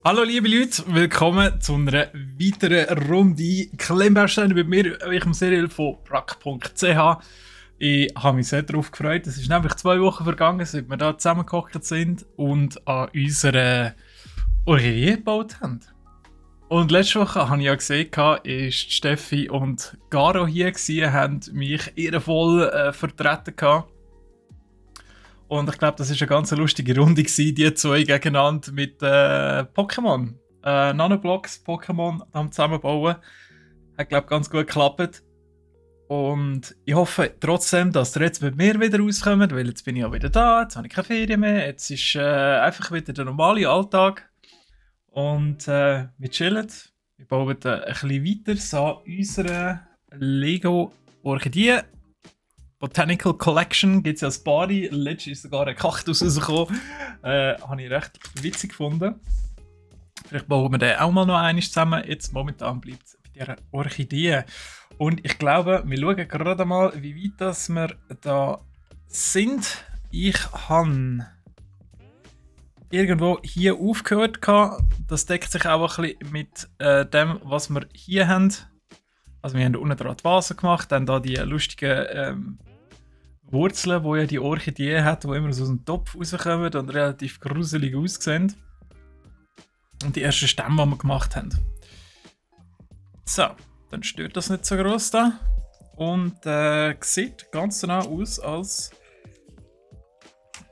Hallo liebe Leute, willkommen zu einer weiteren Runde Klemmbausteine mit mir, eurem Serial von brack.ch. Ich habe mich sehr darauf gefreut. Es ist nämlich 2 Wochen vergangen, seit wir hier zusammengekocht sind und an unserer Orchidee gebaut haben. Und letzte Woche habe ich ja gesehen, ist Steffi und Garo hier gewesen, haben mich ehrenvoll vertreten. Und ich glaube, das war eine ganz lustige Runde gewesen, die zwei gegeneinander mit Pokémon. Nanoblocks, Pokémon am Zusammenbauen. Hat, glaube ich, ganz gut geklappt. Und ich hoffe trotzdem, dass ihr jetzt mit mir wieder rauskommt, weil jetzt bin ich ja wieder da, jetzt habe ich keine Ferien mehr, jetzt ist einfach wieder der normale Alltag. Und wir chillen. Wir bauen ein bisschen weiter so an unserer Lego Orchidee Botanical Collection. Gibt es ja als Body. Letztens ist sogar ein Kaktus rausgekommen. Habe ich recht witzig gefunden. Vielleicht bauen wir den auch mal noch einmal zusammen. Jetzt momentan bleibt es bei dieser Orchidee. Und ich glaube, wir schauen gerade mal, wie weit das wir da sind. Ich habe irgendwo hier aufgehört. Das deckt sich auch ein bisschen mit dem, was wir hier haben. Also wir haben unten dran die Vase gemacht, dann da die lustigen Wurzeln, die ja die Orchidee hat, die immer so aus dem Topf rauskommen und relativ gruselig aussehen. Und die ersten Stämme, die wir gemacht haben. So, dann stört das nicht so gross da. Und sieht ganz genau aus, als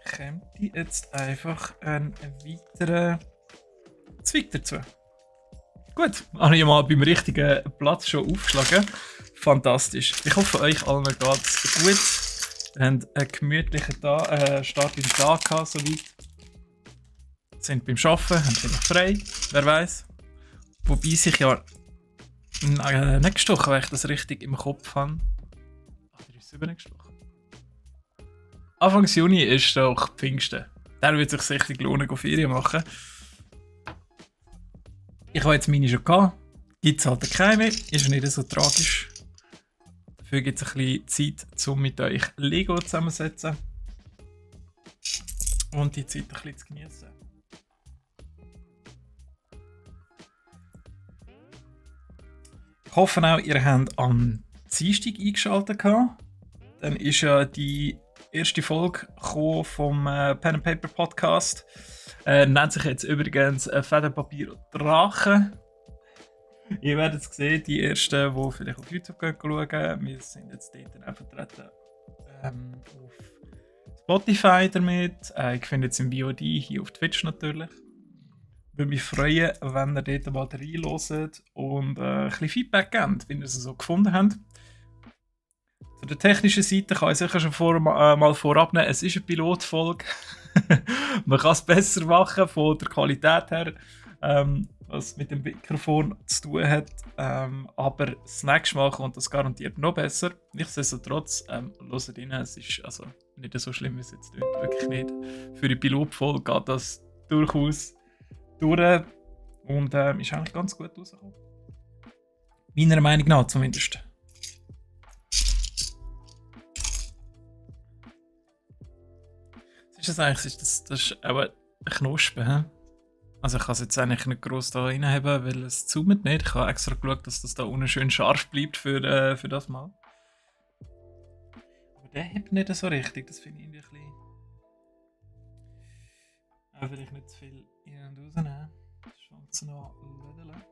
käme jetzt einfach ein weiterer Zweig dazu. Gut, habe ich mal beim richtigen Platz schon aufgeschlagen. Fantastisch. Ich hoffe, euch allen geht es gut. Wir haben einen gemütlichen Start im Tag gehabt, soweit. Sind beim Arbeiten, haben vielleicht frei, wer weiß. Wobei sich ja nächste Woche, wenn ich das richtig im Kopf habe. Oder ist es übernächste Woche? Anfang Juni ist doch Pfingsten. Der wird sich sicher lohnen, Ferien machen. Ich habe jetzt meine schon gehabt. Gibt es halt keine, ist nicht so tragisch. Dafür gibt es ein bisschen Zeit, um mit euch Lego zusammenzusetzen. Und die Zeit ein bisschen zu genießen. Ich hoffe auch, ihr habt am Dienstag eingeschaltet. Dann ist ja die erste Folge vom Pen & Paper Podcast. Nennt sich jetzt übrigens Federpapier Drachen. Ihr werdet es sehen, die ersten, die vielleicht auf YouTube schauen. Wir sind jetzt dort auch vertreten auf Spotify damit. Ich finde jetzt im BOD hier auf Twitch natürlich. Würde mich freuen, wenn ihr dort mal reinhört und ein bisschen Feedback gebt, wie ihr es so gefunden habt. Zu der technischen Seite kann ich sicher schon mal vorab nehmen. Es ist eine Pilotfolge. Man kann es besser machen von der Qualität her, was mit dem Mikrofon zu tun hat. Aber das nächste Mal kommt das garantiert noch besser. Nichtsdestotrotz, hört rein, es ist also nicht so schlimm, wie es jetzt klingt. Wirklich nicht. Für die Pilotfolge geht das durchaus durch und ist eigentlich ganz gut rausgekommen. Meiner Meinung nach zumindest. Was ist das eigentlich? Das ist auch eine Knospe. He? Also ich kann es jetzt eigentlich nicht gross da reinheben, weil es zoomt nicht. Ich habe extra geschaut, dass das da unten schön scharf bleibt für das Mal. Aber der hebt nicht so richtig. Das finde ich irgendwie ein bisschen... Auch vielleicht nicht zu viel rein und rausnehmen. Schaut es noch lödeln.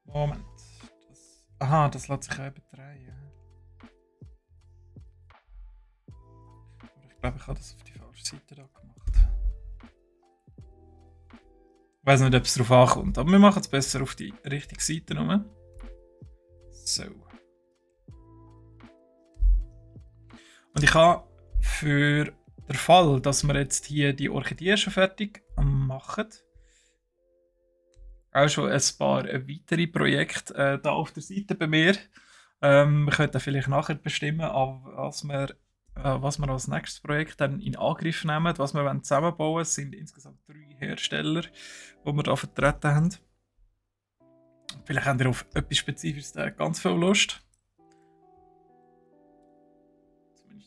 Moment. Aha, das lässt sich auch überdrehen. Ich glaube, ich habe das auf die falsche Seite da gemacht. Ich weiß nicht, ob es darauf ankommt, aber wir machen es besser auf die richtige Seite rum. So. Und ich habe für den Fall, dass wir jetzt hier die Orchidee schon fertig machen, auch schon ein paar weitere Projekte da auf der Seite bei mir. Wir könnten vielleicht nachher bestimmen, was wir als nächstes Projekt dann in Angriff nehmen, was wir zusammenbauen wollen. Es sind insgesamt 3 Hersteller, die wir hier vertreten haben. Vielleicht habt ihr auf etwas Spezifisches ganz viel Lust.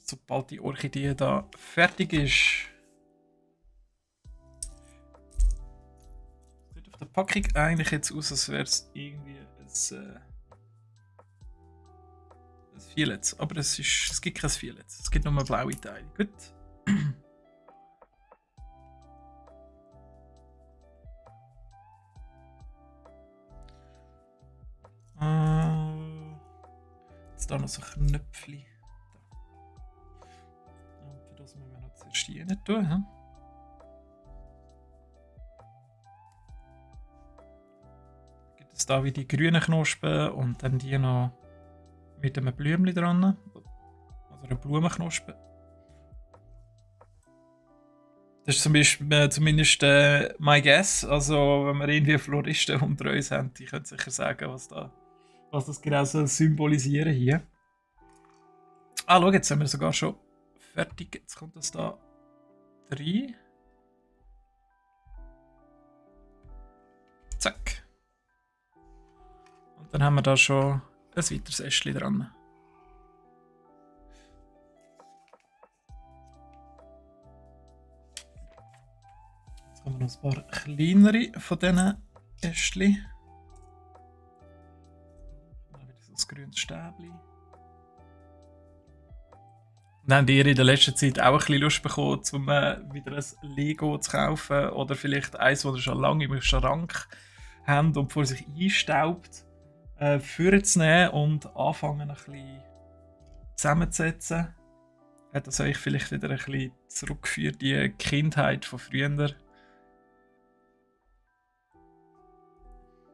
Zumindest sobald die Orchidee da fertig ist. Auf der Packung eigentlich jetzt aus, als wäre es irgendwie ein Violetts. Aber es gibt kein Violetts. Es gibt nur blaue Teile. Gut. Jetzt da noch so Knöpfchen. Und für das müssen wir noch zuerst hier rein tun. Hm? Gibt es da wie die grünen Knospen und dann die noch mit einem Blümchen dran. Also eine Blumenknospe. Das ist zum Beispiel, zumindest my guess. Also, wenn wir irgendwie Floristen unter uns haben, die können sicher sagen, was das genau soll symbolisieren hier. Ah, schau, jetzt sind wir sogar schon fertig. Jetzt kommt das da rein. Zack. Und dann haben wir da schon ein weiteres Ästchen dran. Jetzt haben wir noch ein paar kleinere von diesen Ästchen. Dann wieder so ein grünes Stäbchen. Dann habt ihr in der letzten Zeit auch ein bisschen Lust bekommen, um wieder ein Lego zu kaufen oder vielleicht eins, das ihr schon lange im Schrank habt und vor sich einstaubt, vorzunehmen und anfangen ein bisschen zusammenzusetzen. Hat das euch vielleicht wieder ein bisschen zurückgeführt, die Kindheit von früher?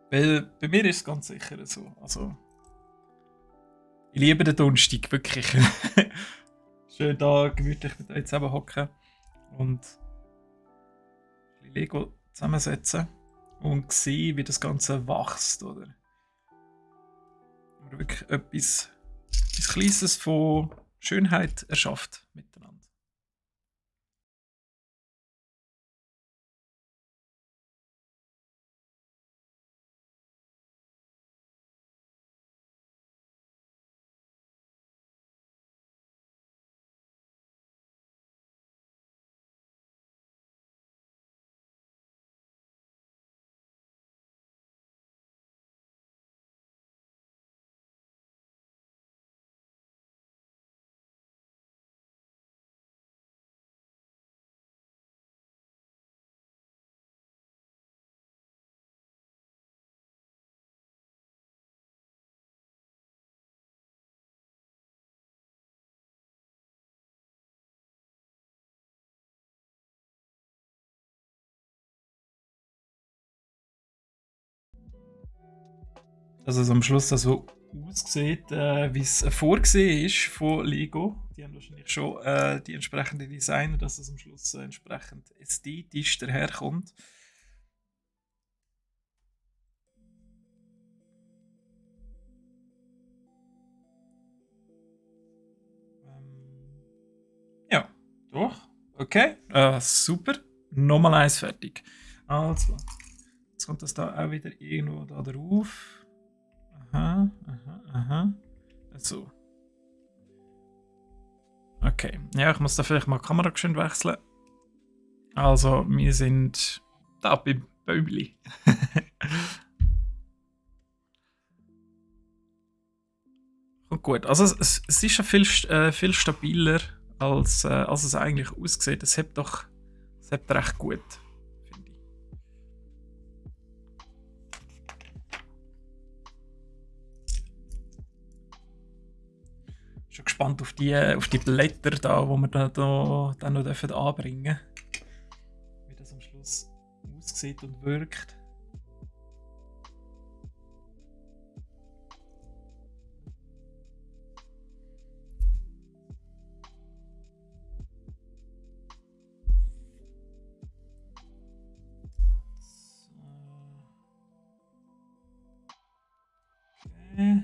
Weil bei mir ist es ganz sicher so. Also, ich liebe den Donnerstag, wirklich. Schön da gemütlich mit euch zusammen hocken und ein bisschen Lego zusammensetzen und sehen, wie das Ganze wächst, oder? Oder wirklich etwas Kleines von Schönheit erschafft miteinander. Dass es am Schluss so aussieht, wie es vorgesehen ist von Lego. Die haben wahrscheinlich schon die entsprechenden Designer, dass es am Schluss entsprechend ästhetisch daherkommt. Ja, doch. Okay, super. Nochmal eins fertig. Also, jetzt kommt das da auch wieder irgendwo da drauf. Aha. So. Okay. Ja, ich muss da vielleicht mal die Kamera schön wechseln. Also, wir sind da beim Bäumli. Und gut. Also, es ist schon viel stabiler, als es eigentlich aussieht. Es hebt recht gut. Schon gespannt auf die Blätter da, die wir dann noch anbringen dürfen. Wie das am Schluss aussieht und wirkt. So. Okay.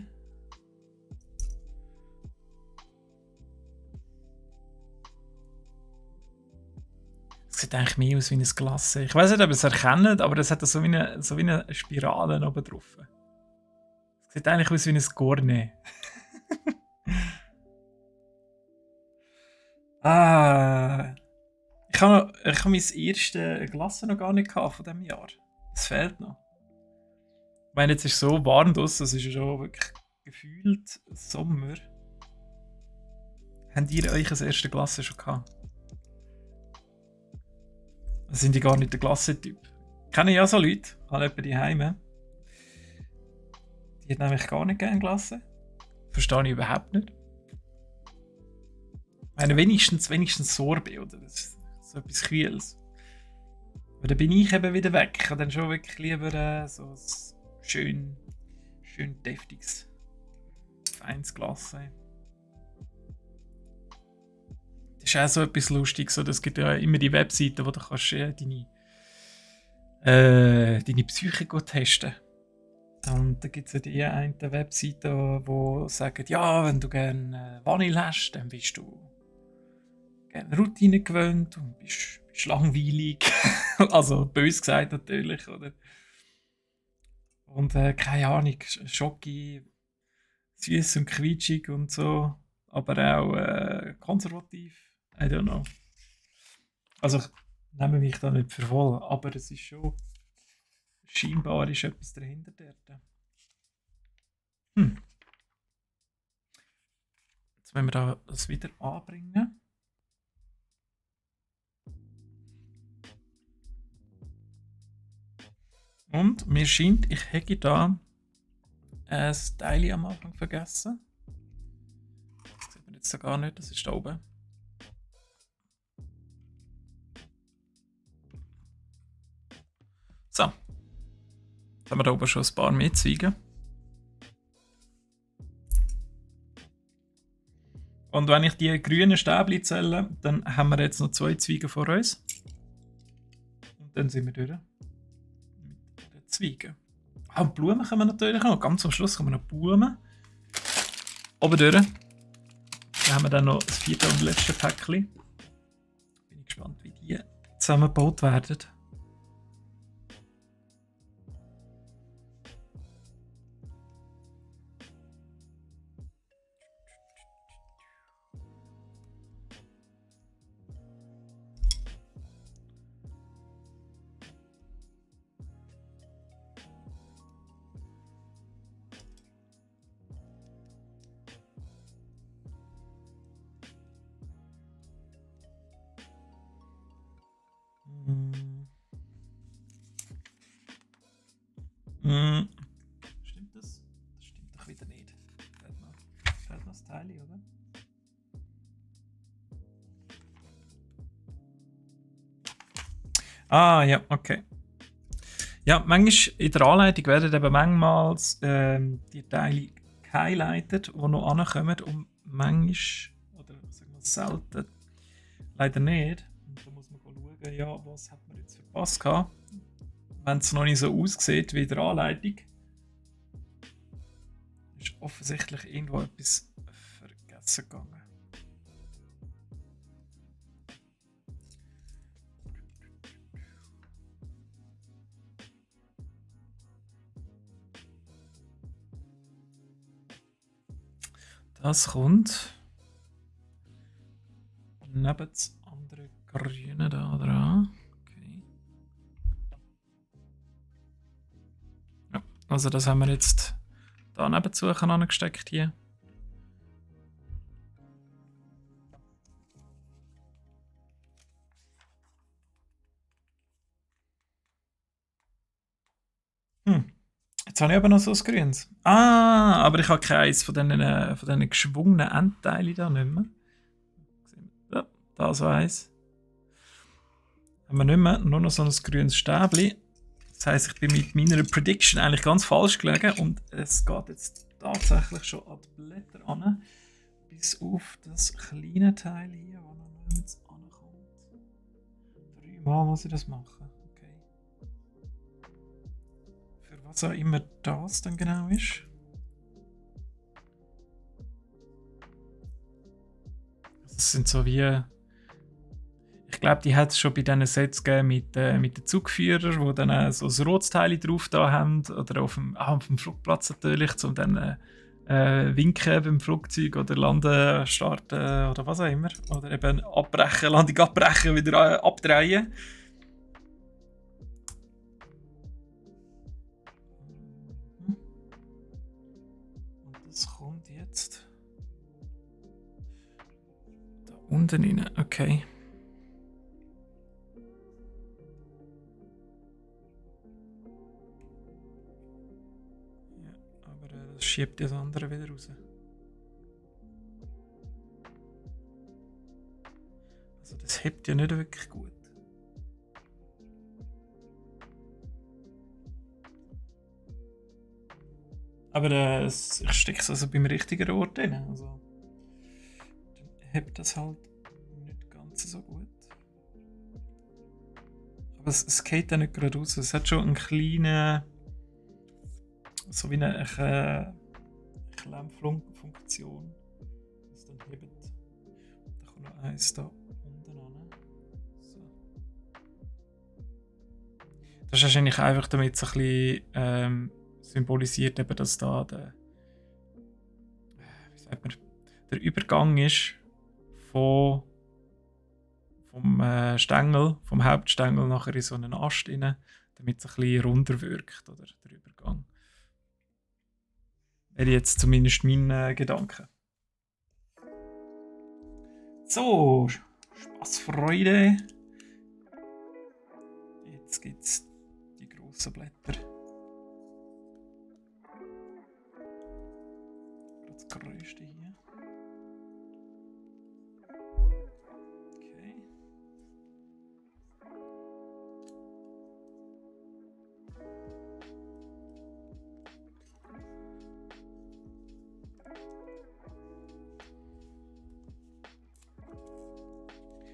Es sieht eigentlich mehr aus wie ein Glas. Ich weiß nicht, ob ihr es erkennt, aber es hat so wie eine Spirale oben drauf. Es sieht eigentlich aus wie ein Gourmet. Ich habe mein erstes Glas noch gar nicht von diesem Jahr. Es fehlt noch. Ich meine, jetzt ist es so warm draussen, es ist ja schon wirklich gefühlt Sommer. Habt ihr euch das erste Glas schon gehabt? Sind die gar nicht der Glassentyp? Kenne ich ja so Leute, habe jemanden die Heime. Die hat nämlich gar nicht gerne Glasse. Verstehe ich überhaupt nicht. Ich meine, wenigstens Sorbet oder so etwas Kühles. Aber dann bin ich eben wieder weg. Ich habe dann schon wirklich lieber so ein schön deftiges, feines Glas. Das ist auch so etwas Lustiges. Es gibt ja immer die Webseiten, wo du kannst deine Psyche testen kannst. Und da gibt es ja die eine Webseite, die sagt, ja, wenn du gerne Vanille hast, dann bist du gerne Routine gewöhnt und bist langweilig. Also bös gesagt natürlich, oder? Und keine Ahnung, Schoki, süß und quietschig und so, aber auch konservativ. I don't know. Also ich nehme mich da nicht für voll, aber es ist schon... Scheinbar ist etwas dahinter dort. Jetzt wollen wir das wieder anbringen. Und mir scheint, ich hätte da ein Teil am Anfang vergessen. Das sieht man jetzt so gar nicht, das ist da oben. So. Jetzt haben wir da oben schon ein paar mehr Zweige. Und wenn ich die grünen Stäbchen zähle, dann haben wir jetzt noch 2 Zweige vor uns. Und dann sind wir durch mit den Zweigen. Ah, und Blumen können wir natürlich noch. Ganz am Schluss kommen noch Blumen. Oben durch. Dann haben wir dann noch das 4. und letzte Päckchen. Bin ich gespannt, wie die zusammengebaut werden. Stimmt das? Das stimmt doch wieder nicht. Fehlt noch das Teil, oder? Ah, ja, okay. Ja, manchmal in der Anleitung werden eben manchmal die Teile gehighlightet, die noch ankommen und manchmal, oder sagen wir selten, leider nicht. Und da muss man schauen, ja, was hat man jetzt verpasst gehabt. Wenn es noch nicht so aussieht wie in der Anleitung, ist offensichtlich irgendwo etwas vergessen gegangen. Das kommt neben das andere Grüne da dran. Okay. Ja, also das haben wir jetzt da nebenzu angesteckt hier. Jetzt habe ich aber noch so ein grünes. Ah, aber ich habe keins von diesen geschwungenen Endteilen da nicht mehr. Ja, da so eins. Haben wir nicht mehr, nur noch so ein grünes Stäbchen. Das heisst, ich bin mit meiner Prediction eigentlich ganz falsch gelegen und es geht jetzt tatsächlich schon an die Blätter an. Bis auf das kleine Teil hier, wo noch nicht ankommt. 3-mal muss ich das machen. Was auch immer das dann genau ist. Das sind so wie... Ich glaube, die hat es schon bei diesen Sets gegeben mit den Zugführern, die dann so ein rotes Teil drauf da haben. Oder auf dem Flugplatz natürlich, um dann winken beim Flugzeug oder landen, starten oder was auch immer. Oder eben abbrechen, Landung abbrechen, wieder abdrehen. Unten rein, okay. Ja, aber das schiebt das andere wieder raus. Also das hebt ja nicht wirklich gut. Aber ich stecke es also beim richtigen Ort drin. Also dann hebt das halt nicht ganz so gut. Aber es geht ja nicht gerade raus. Es hat schon einen kleinen, so wie eine Klemmfunktion. Das dann hebt. Da kommt noch eins da unten an. So. Das ist wahrscheinlich einfach, damit es ein bisschen symbolisiert, eben, dass da wie sagt man, der Übergang ist vom Stängel, vom Hauptstängel nachher in so einen Ast rein, damit es ein bisschen runder wirkt, oder der Übergang. Wäre jetzt zumindest mein Gedanke. So, Spaß, Freude. Jetzt gibt es die grossen Blätter. Das größte hier. Okay.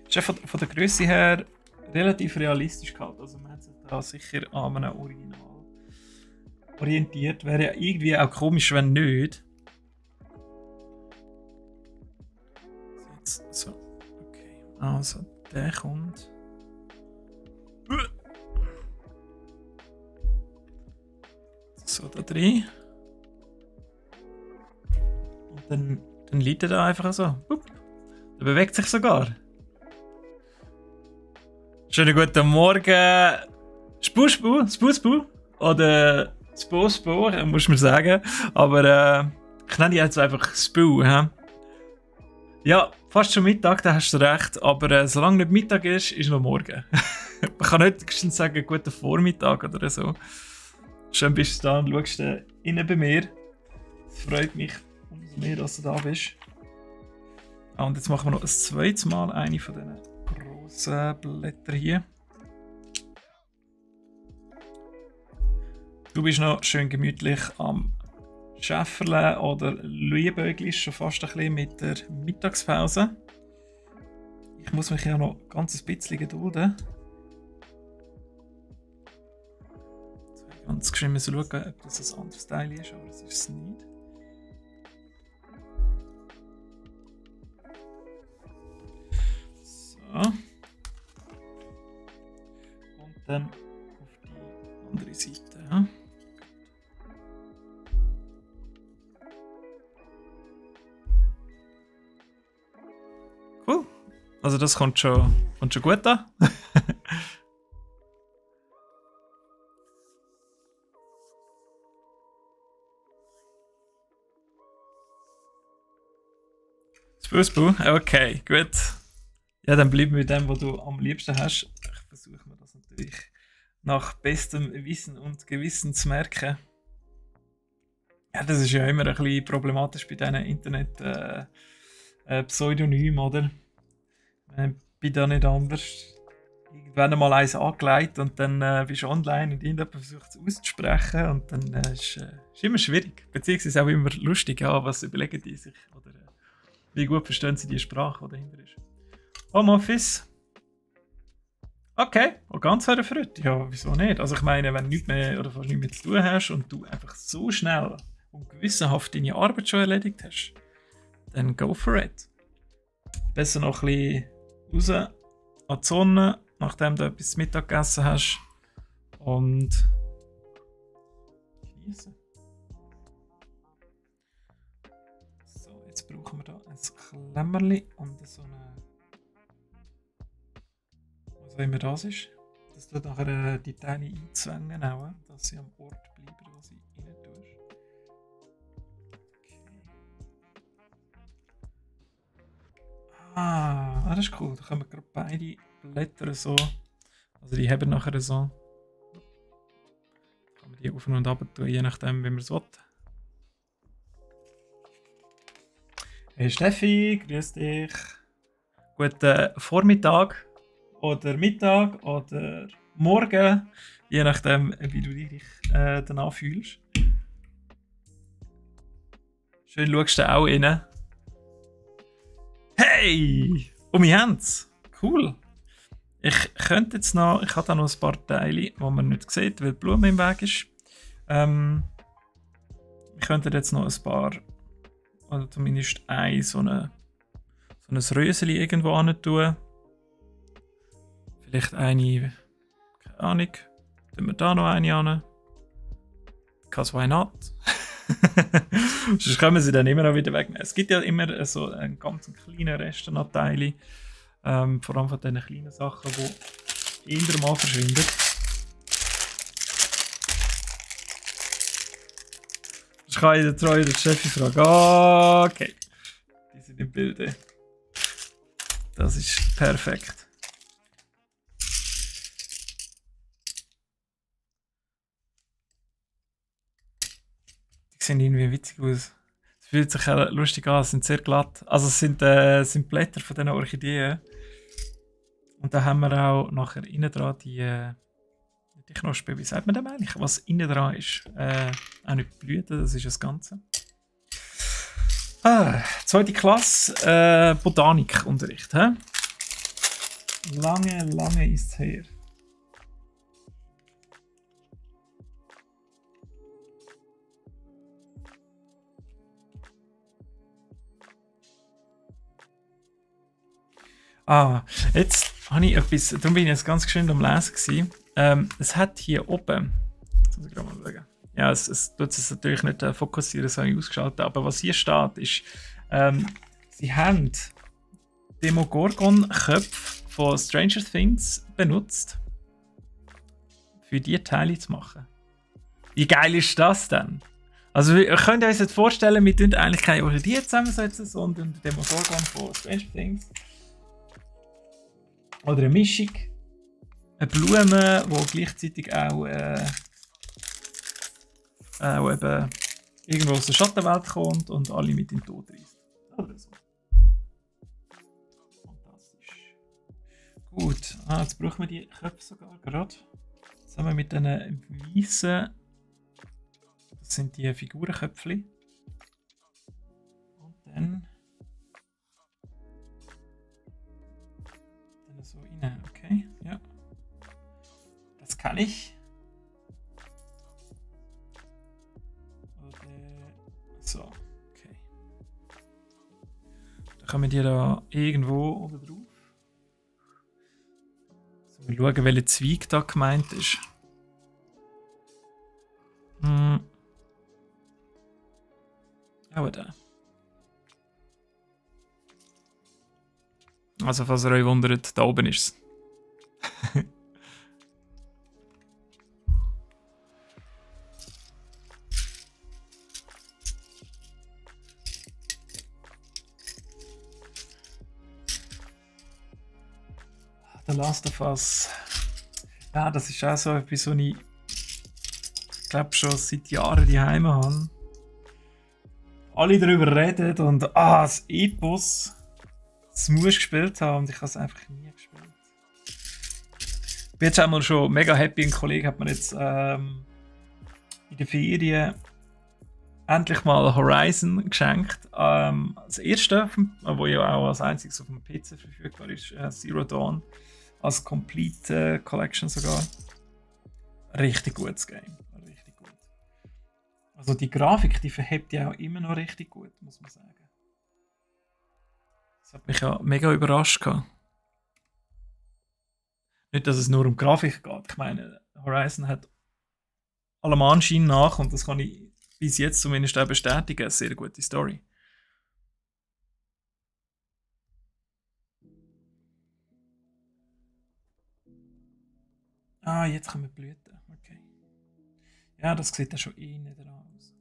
Ist ja von der Größe her relativ realistisch gehalten. Also man hat sich da sicher an einem Original orientiert. Wäre ja irgendwie auch komisch, wenn nicht. So, okay. Also der kommt. So da drin. Und dann liegt er da einfach so. Der bewegt sich sogar. Schönen guten Morgen. Spuspu? Oder Spo, muss man sagen. Aber ich nenne die jetzt einfach Spu. Ja, fast schon Mittag, da hast du recht. Aber solange nicht Mittag ist, ist noch Morgen. Man kann nicht sagen, guten Vormittag oder so. Schön bist du da und schaust rein bei mir. Es freut mich umso mehr, dass du da bist. Und jetzt machen wir noch ein zweites Mal eine von diesen grossen Blättern hier. Du bist noch schön gemütlich am Schäferle oder liebäugelst schon fast ein bisschen mit der Mittagspause. Ich muss mich ja noch ganz ein bisschen gedulden. Ganz geschwind schauen, ob das ein anderes Teil ist, aber das ist es nicht. So. Und dann auf die andere Seite. Ja. Cool. Also das kommt schon gut an. Spusbu, okay, gut. Ja, dann bleiben wir mit dem, was du am liebsten hast. Ich versuche mir das natürlich nach bestem Wissen und Gewissen zu merken. Ja, das ist ja immer ein bisschen problematisch bei diesen Internet-Pseudonymen, oder? Ich bin da nicht anders. Irgendwann mal eins angelegt und dann bist du online und irgendjemand versucht es auszusprechen und dann ist immer schwierig. Beziehungsweise auch immer lustig, ja, was überlegen die sich oder wie gut verstehen sie die Sprache, die dahinter ist. Homeoffice. Okay, und ganz erfreut. Ja, wieso nicht? Also ich meine, wenn du nichts mehr oder fast nichts mehr zu tun hast und du einfach so schnell und gewissenhaft deine Arbeit schon erledigt hast, dann go for it. Besser noch ein bisschen raus an die Sonne, nachdem du etwas zu Mittag gegessen hast und genießen. So, jetzt brauchen wir da ein Klemmerli und so eine, was auch immer das ist. Das tut nachher die Teile einzwängen, auch, dass sie am Ort bleiben, wo sie rein tust. Okay. Das ist cool. Da können wir gerade beide Blätter so. Also die haben nachher so. Kann man die auf und ab tun, je nachdem, wie man es will. Hey Steffi, grüß dich. Guten Vormittag oder Mittag oder Morgen, je nachdem, wie du dich danach fühlst. Schön schaust du auch rein. Hey! Wir haben's! Cool! Ich könnte jetzt noch, ich habe da noch ein paar Teile, die man nicht sieht, weil die Blume im Weg ist. Ich könnte jetzt noch ein paar, oder zumindest so ein Röseli irgendwo hin tun. Vielleicht eine, keine Ahnung, tun wir da noch eine an. Because why not? Sonst können wir sie dann immer noch wieder wegnehmen. Es gibt ja immer so einen ganz kleinen Rest an Teilen. Vor allem von diesen kleinen Sachen, die eher mal verschwinden. Ich kann in der Treue der Chefin fragen. Okay. Die sind im Bilde. Das ist perfekt. Die sehen irgendwie witzig aus. Es fühlt sich auch lustig an, sie sind sehr glatt. Also es sind Blätter von diesen Orchideen. Und da haben wir auch nachher innen dran die Knospe, wie sagt man dem eigentlich? Was innen dran ist. Auch nicht Blüten, das ist das Ganze. Zweite Klasse, Botanikunterricht. Lange ist es her. Jetzt habe ich etwas, darum bin ich jetzt ganz schön am Lesen gewesen. Es hat hier oben, jetzt muss ich gerade mal schauen. Ja, es tut es natürlich nicht fokussieren, das habe ich ausgeschaltet, aber was hier steht, ist, sie haben Demogorgon-Köpfe von Stranger Things benutzt, für diese Teile zu machen. Wie geil ist das denn? Also, ihr könnt euch jetzt vorstellen, wir tun eigentlich keine Orchidee zusammensetzen, sondern Demogorgon von Stranger Things. Oder eine Mischung. Eine Blume, die gleichzeitig auch eben irgendwo aus der Schattenwelt kommt und alle mit in den Tod reißt. Oder so. Fantastisch. Gut, jetzt brauchen wir die Köpfe sogar gerade. Zusammen mit diesen weißen. Das sind die Figurenköpfchen. Und dann so rein. Okay, ja. Das kann ich. So, okay. Dann kommen die da irgendwo oben drauf. So, wir schauen, welcher Zweig da gemeint ist. Aber da. Also, falls ihr euch wundert, da oben ist es. The Last of Us. Ja, das ist auch so etwas, was ich glaube schon seit Jahren die Heime habe. Alle darüber reden und das Epos. Das muss gespielt haben und ich habe es einfach nie gespielt. Ich bin jetzt einmal schon mega happy. Ein Kollege hat mir jetzt in der Ferien endlich mal Horizon geschenkt. Das erste, wo ja auch als einziges auf dem PC verfügbar ist, Zero Dawn. Als Complete Collection sogar. Richtig gutes Game. Richtig gut. Also die Grafik, die verhebt ja auch immer noch richtig gut, muss man sagen. Das hat mich ja mega überrascht gehabt. Nicht, dass es nur um Grafik geht. Ich meine, Horizon hat allem Anschein nach, und das kann ich bis jetzt zumindest auch bestätigen, eine sehr gute Story. Jetzt kommen Blüten. Okay. Ja, das sieht ja schon innen dran aus.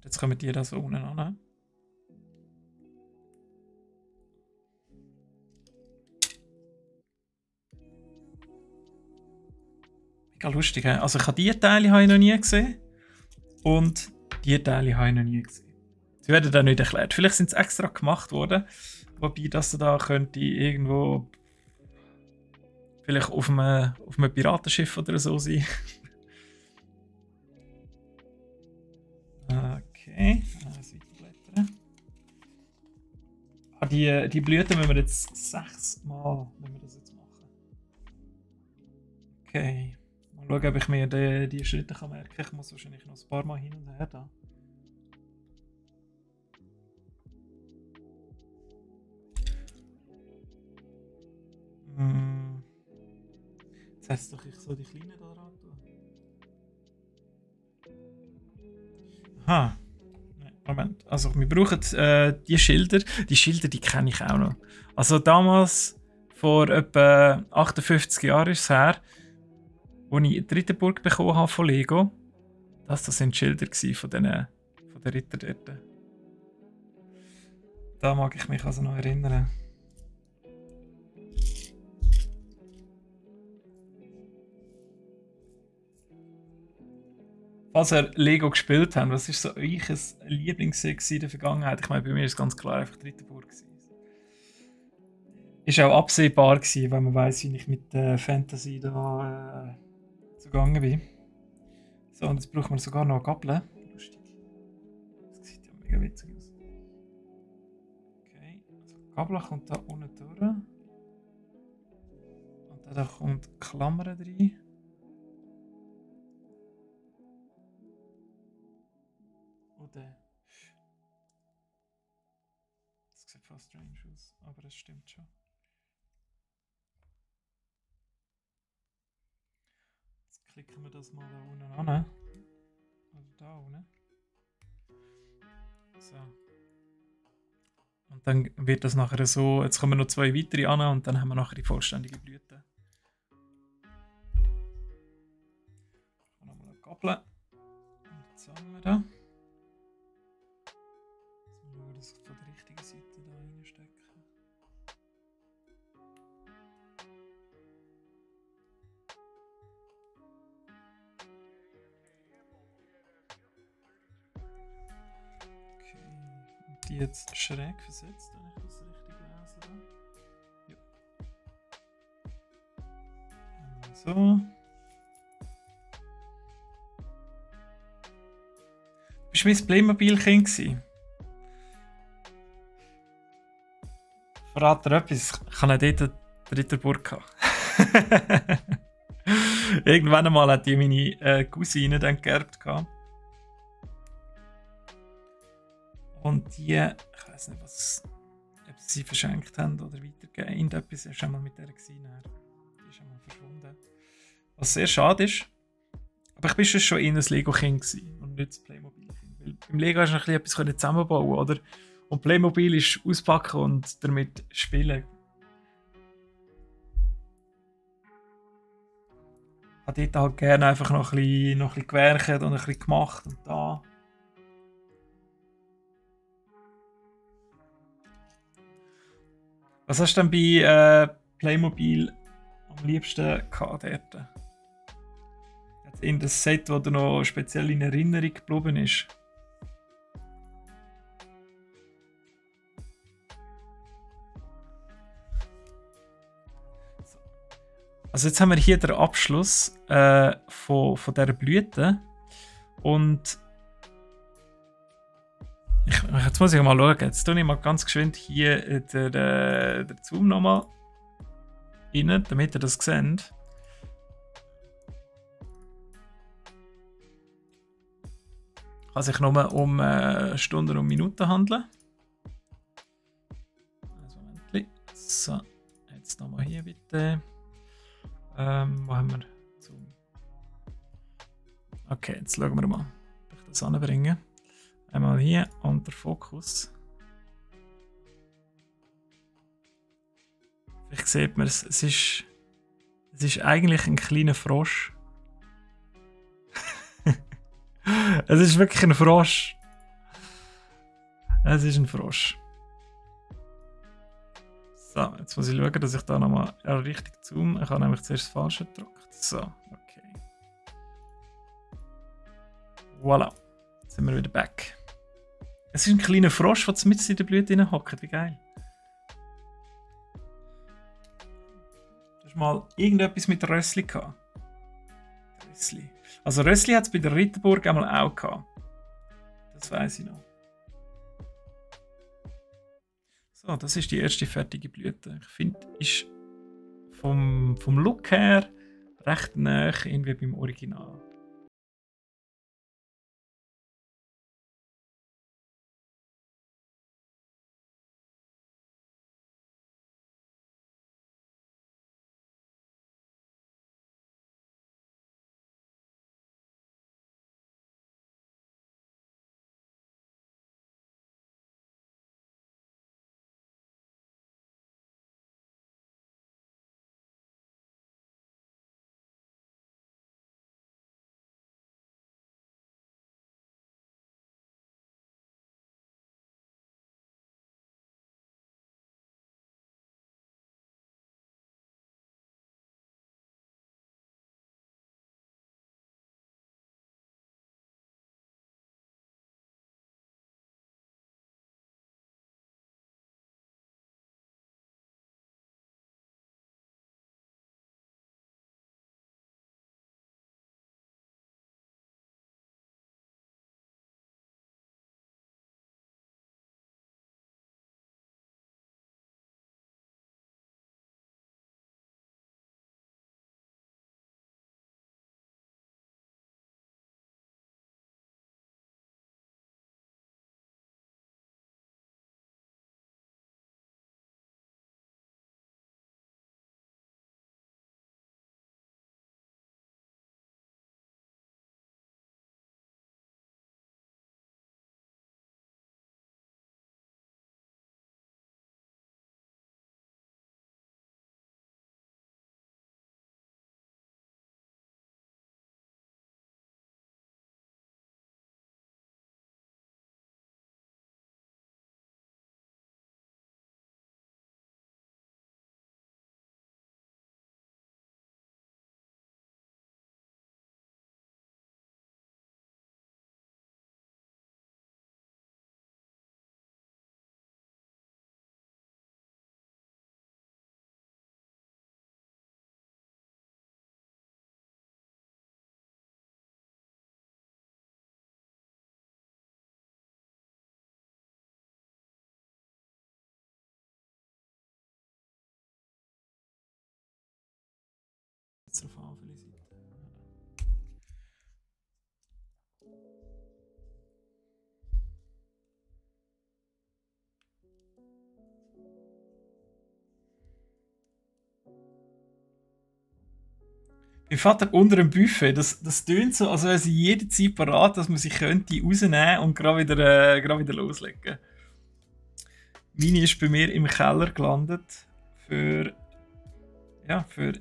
Jetzt kommen die da so unten an. Mega lustig, he? Also ich habe diese Teile habe ich noch nie gesehen. Und diese Teile habe ich noch nie gesehen. Sie werden da nicht erklärt. Vielleicht sind sie extra gemacht worden. Wobei das da könnte irgendwo vielleicht auf einem Piratenschiff oder so sein. Okay, weiterblättern. Die Blüten müssen wir jetzt 6 Mal das jetzt machen. Okay. Mal schauen, ob ich mir die Schritte kann merken kann. Ich muss wahrscheinlich noch ein paar Mal hin und her da. Jetzt heißt es doch, ich soll die Kleinen da ran tun. Aha. Moment. Also wir brauchen die Schilder. Die Schilder, die kenne ich auch noch. Also damals, vor etwa 58 Jahren ist es her, als ich die Ritterburg bekommen habe von Lego. Das sind die Schilder von den Ritter dort. Da mag ich mich also noch erinnern. Falls ihr Lego gespielt habt, was ist so euch Lieblingsset in der Vergangenheit? Ich meine, bei mir ist es ganz klar einfach die Ritterburg. Ist auch absehbar gewesen, weil man weiss, wie ich mit Fantasy da zugange bin. So, und jetzt braucht man sogar noch Gabeln. Lustig. Das sieht ja mega witzig aus. Okay, also Gabel kommt da unten durch. Und da kommt Klammern rein. Oder. Das sieht fast strange aus, aber es stimmt schon. Jetzt klicken wir das mal da unten an. Also da unten. So. Und dann wird das nachher so, jetzt kommen noch 2 weitere an und dann haben wir nachher die vollständige Blüte. Nochmal eine Gabel. Und jetzt haben wir da. Jetzt müssen wir das von der richtigen Seite da reinstecken. Okay, und die jetzt schräg versetzt, wenn ich das richtig lese. Ja. So. Bist du mein Playmobil-Kind gewesen? Verrat dir etwas, ich hatte dort die Ritterburg gehabt. Irgendwann einmal hat die meine Cousine dann geerbt gehabt. Und die, ich weiß nicht, ob sie verschenkt haben oder weitergegeben. Irgendetwas ist schon mal mit der gesehen. Die ist schon mal verschwunden. Was sehr schade ist. Aber ich war schon eher ein Lego-Kind und nicht das Playmobil-Kind. Weil beim Lego hast du noch etwas zusammenbauen, oder? Und Playmobil ist auspacken und damit spielen. Ich habe dort halt gerne einfach noch ein bisschen gewerkt und ein bisschen gemacht und da. Was hast du denn bei Playmobil am liebsten gehabt dort? In das Set, das dir noch speziell in Erinnerung geblieben ist? Also jetzt haben wir hier den Abschluss von dieser Blüte. Und jetzt muss ich mal schauen. Jetzt tue ich mal ganz geschwind hier den Zoom nochmal rein, damit ihr das seht. Kann sich nur um Stunden und Minuten handeln. Also Moment. So, jetzt nochmal hier bitte. Wo haben wir Zoom? Okay, jetzt schauen wir mal, ob ich das anbringe. Einmal hier und der Fokus. Vielleicht sieht man es, es ist eigentlich ein kleiner Frosch. Es ist wirklich ein Frosch. Es ist ein Frosch. So, jetzt muss ich schauen, dass ich da nochmal richtig zoome. Ich habe nämlich zuerst das Falsche gedruckt. So, okay. Voilà. Jetzt sind wir wieder back. Es ist ein kleiner Frosch, der mit in der Blüte hockt. Wie geil. Du hast mal irgendetwas mit Rössli gehabt. Rössli. Also Rössli hat es bei der Ritterburg einmal auch gehabt. Das weiß ich noch. So, das ist die erste fertige Blüte. Ich finde, ist vom Look her recht nah irgendwie beim Original. Jetzt auf alle Seiten. Mein Vater unter dem Buffet, das tönt so, als wäre sie jederzeit parat, dass man sie könnte rausnehmen und gerade wieder loslegen. Meine ist bei mir im Keller gelandet für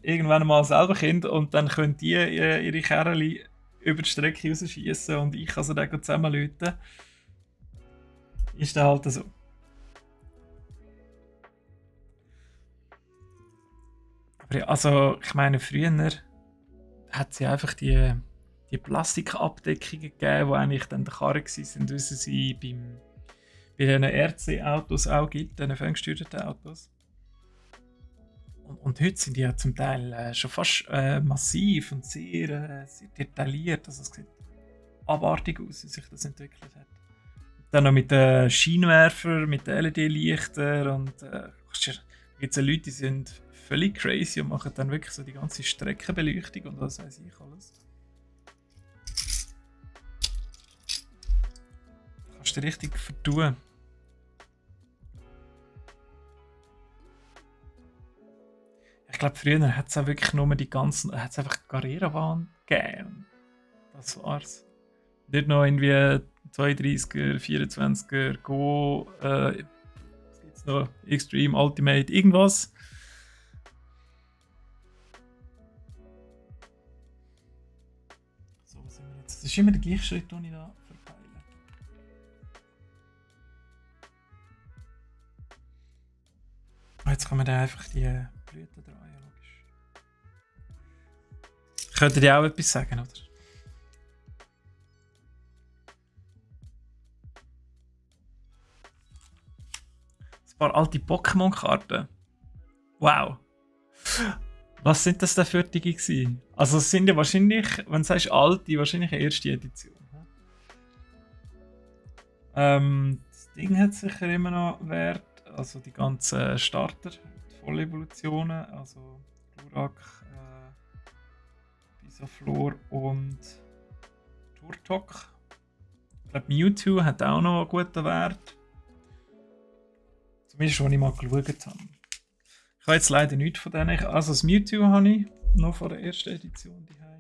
irgendwann mal selber Kind und dann können die ihre Kerli über die Strecke rausschießen und ich kann sie dann zusammenlöten. Ist dann halt so. Aber ja, also ich meine, früher hat sie einfach die Plastikabdeckungen gegeben, die eigentlich dann der Karre waren, wie sie bei diesen RC-Autos auch gibt, diesen ferngesteuerten Autos. Und heute sind die ja zum Teil schon fast massiv und sehr detailliert. Also es sieht abartig aus, wie sich das entwickelt hat. Dann noch mit den Scheinwerfern, mit den LED-Lichtern und da gibt es ja Leute, die sind völlig crazy und machen dann wirklich so die ganze Streckenbeleuchtung und was weiß ich alles. Kannst du richtig vertun. Ich glaube, früher hat es auch wirklich nur die ganzen, hat es einfach Carrera-Bahn gegeben. Das war's. Nicht noch irgendwie 32er, 24er, Go, was gibt's noch? Extreme, Ultimate, irgendwas. So, was sind wir jetzt? Das ist immer der gleiche Schritt, den ich da verpeile. jetzt kann man da einfach die Blüten dran, ja, logisch. Könntet ihr auch etwas sagen, oder? Ein paar alte Pokémon-Karten. Wow. Was sind das denn für die gewesen? Also es sind ja wahrscheinlich, wenn du sagst alte, wahrscheinlich eine erste Edition. Das Ding hat sicher immer noch Wert. Also die ganzen Starter, die Vollevolutionen, also Glurak, Bisaflor und Turtok. Ich glaube Mewtwo hat auch noch einen guten Wert. Zumindest, als ich mal geschaut habe. Ich habe jetzt leider nichts von denen. Also das Mewtwo habe ich noch von der ersten Edition daheim.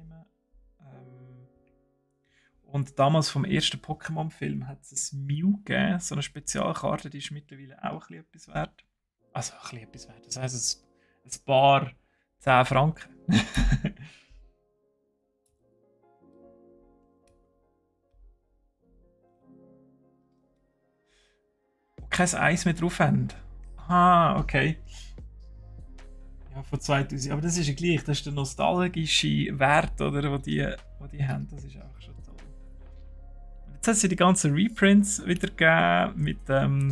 Und damals vom ersten Pokémon-Film hat es ein Mew gegeben, so eine Spezialkarte, die ist mittlerweile auch ein bisschen etwas wert. Also ein bisschen etwas wert, das heisst ein paar 10 Franken. Wo kein Eis mehr drauf haben. Ah, okay. Ja, von 2000. Aber das ist ja gleich, das ist der nostalgische Wert, oder, wo die haben. Das ist auch schon toll. Jetzt hat sie die ganzen Reprints wieder gegeben, mit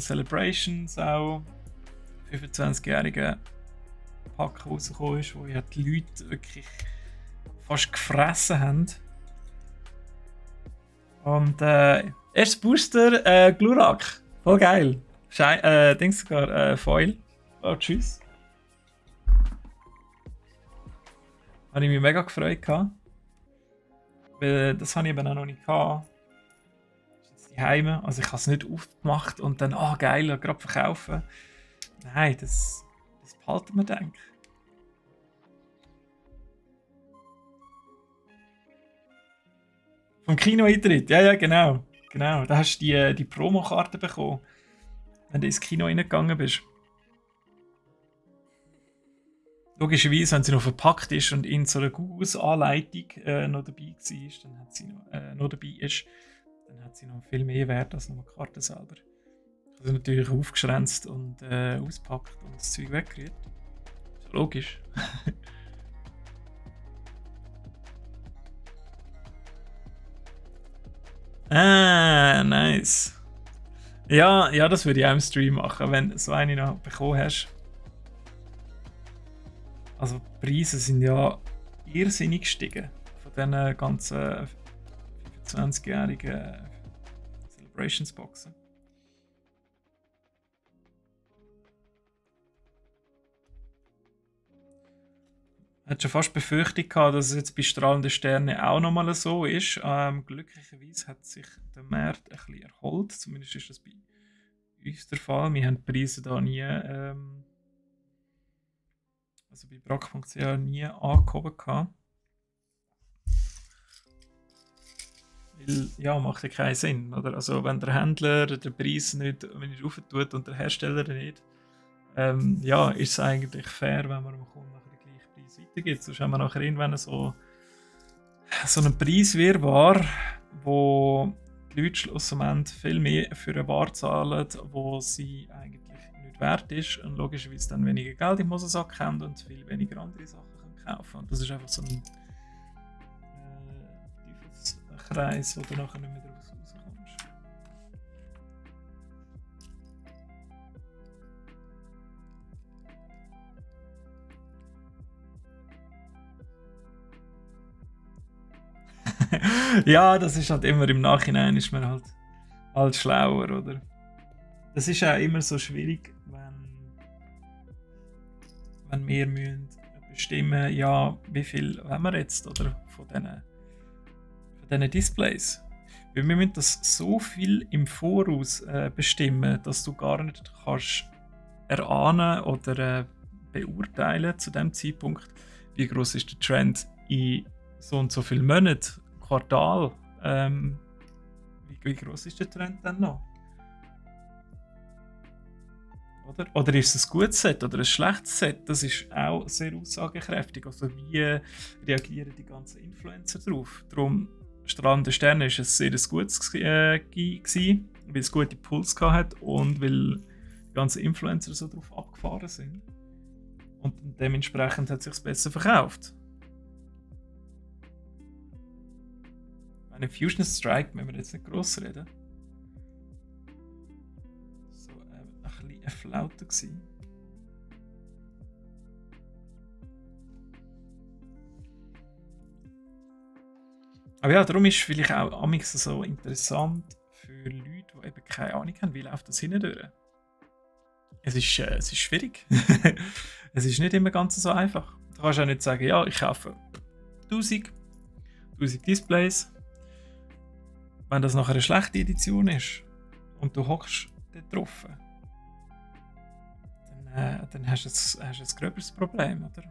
Celebrations auch. 25-jährigen Pack rausgekommen ist, wo ja die Leute wirklich fast gefressen haben. Und erstes Booster, Glurak. Voll geil. Dings sogar, Foil. Oh, tschüss. Habe ich mich mega gefreut gehabt. Weil das habe ich eben auch noch nicht gehabt. Das ist jetzt daheim. Also ich habe es nicht aufgemacht und dann, geil, gerade verkaufen. Nein, das behalten wir, denke ich. Vom Kino-Eintritt, ja, genau. Genau, da hast du die Promokarte bekommen, wenn du ins Kino reingegangen bist. Logischerweise, wenn sie noch verpackt ist und in so einer Gauss-Anleitung noch dabei war, dann hat sie noch viel mehr Wert als nur die Karte selber. Ich habe sie natürlich aufgeschränzt und auspackt und das Zeug weggerührt. Ist ja logisch. Ah, nice. Ja, das würde ich auch im Stream machen, wenn du so eine noch bekommen hast. Also die Preise sind ja irrsinnig gestiegen von diesen ganzen 25-jährigen Celebrations-Boxen. Ich hatte schon fast Befürchtung gehabt, dass es jetzt bei strahlenden Sternen auch nochmal so ist. Glücklicherweise hat sich der Markt ein bisschen erholt. Zumindest ist das bei uns der Fall. Wir haben die Preise da nie, also bei brack.ch nie angehoben gehabt. Weil, ja, macht ja keinen Sinn, oder? Also wenn der Händler den Preis nicht rauf tut und der Hersteller nicht, ja, ist es eigentlich fair, wenn man dem Kunden den gleichen Preis weitergibt. Sonst haben wir nachher irgendwann so einen Preiswirrwarr, wo die Leute schlussendlich viel mehr für eine Ware zahlen, wo sie eigentlich nicht wert ist und logischerweise dann weniger Geld im Hosensack haben und viel weniger andere Sachen können kaufen. Und das ist einfach so ein Teufelskreis, wo du nachher nicht mehr draus rauskommst. Ja, das ist halt immer im Nachhinein ist man halt schlauer, oder? Das ist auch immer so schwierig, wenn wir müssen bestimmen, ja, wie viel haben wir jetzt, oder von diesen Displays. Weil wir müssen das so viel im Voraus bestimmen, dass du gar nicht kannst erahnen oder beurteilen zu dem Zeitpunkt, wie groß ist der Trend in so und so vielen Monaten, Quartal. Wie groß ist der Trend dann noch? Oder ist es ein gutes Set oder ein schlechtes Set? Das ist auch sehr aussagekräftig. Also wie reagieren die ganzen Influencer darauf? Darum, strahlende Sterne war ein sehr gutes gewesen, weil es gute Puls hatte und weil die ganzen Influencer so drauf abgefahren sind. Und dementsprechend hat es sich besser verkauft. Eine Fusion Strike, wenn wir jetzt nicht gross reden. So, ein bisschen eine Flaute gewesen. Aber ja, darum ist es vielleicht auch amigs so interessant für Leute, die eben keine Ahnung haben, wie läuft das hindurch. Es ist schwierig. Es ist nicht immer ganz so einfach. Du kannst auch nicht sagen, ja, ich kaufe 1000 Displays. Wenn das nachher eine schlechte Edition ist und du hockst dort drauf, dann hast du ein gröberes Problem, oder?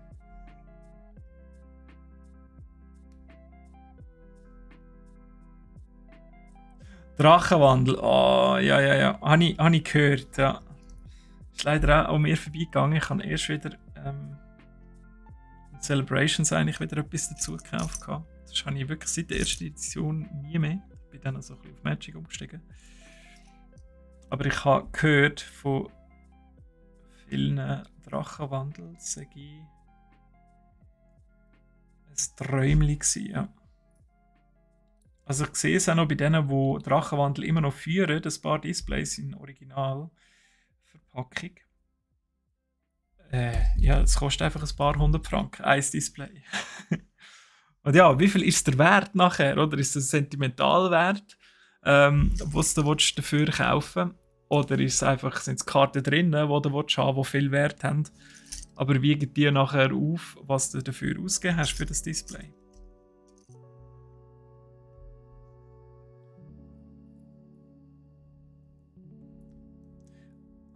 Drachenwandel, oh, ja. Habe ich gehört, ja. Ist leider auch an mir vorbeigegangen. Ich habe erst wieder in Celebrations eigentlich wieder etwas dazu gekauft. Das habe ich wirklich seit der ersten Edition nie mehr. Ich bin dann also ein bisschen auf Magic umgestiegen. Aber ich habe gehört von vielen Drachenwandel, sage ich, ein Träumchen gewesen, ja. Also ich sehe es auch noch bei denen, die Drachenwandel immer noch führen, ein paar Displays in Originalverpackung. Ja, es kostet einfach ein paar hundert Franken, ein Display. Und ja, wie viel ist der Wert nachher? Oder ist es ein Sentimentalwert, was du dafür kaufen willst? Oder ist es einfach, sind es Karten drin, die du haben, die viel Wert haben? Aber wiegen die nachher auf, was du dafür ausgegeben hast für das Display?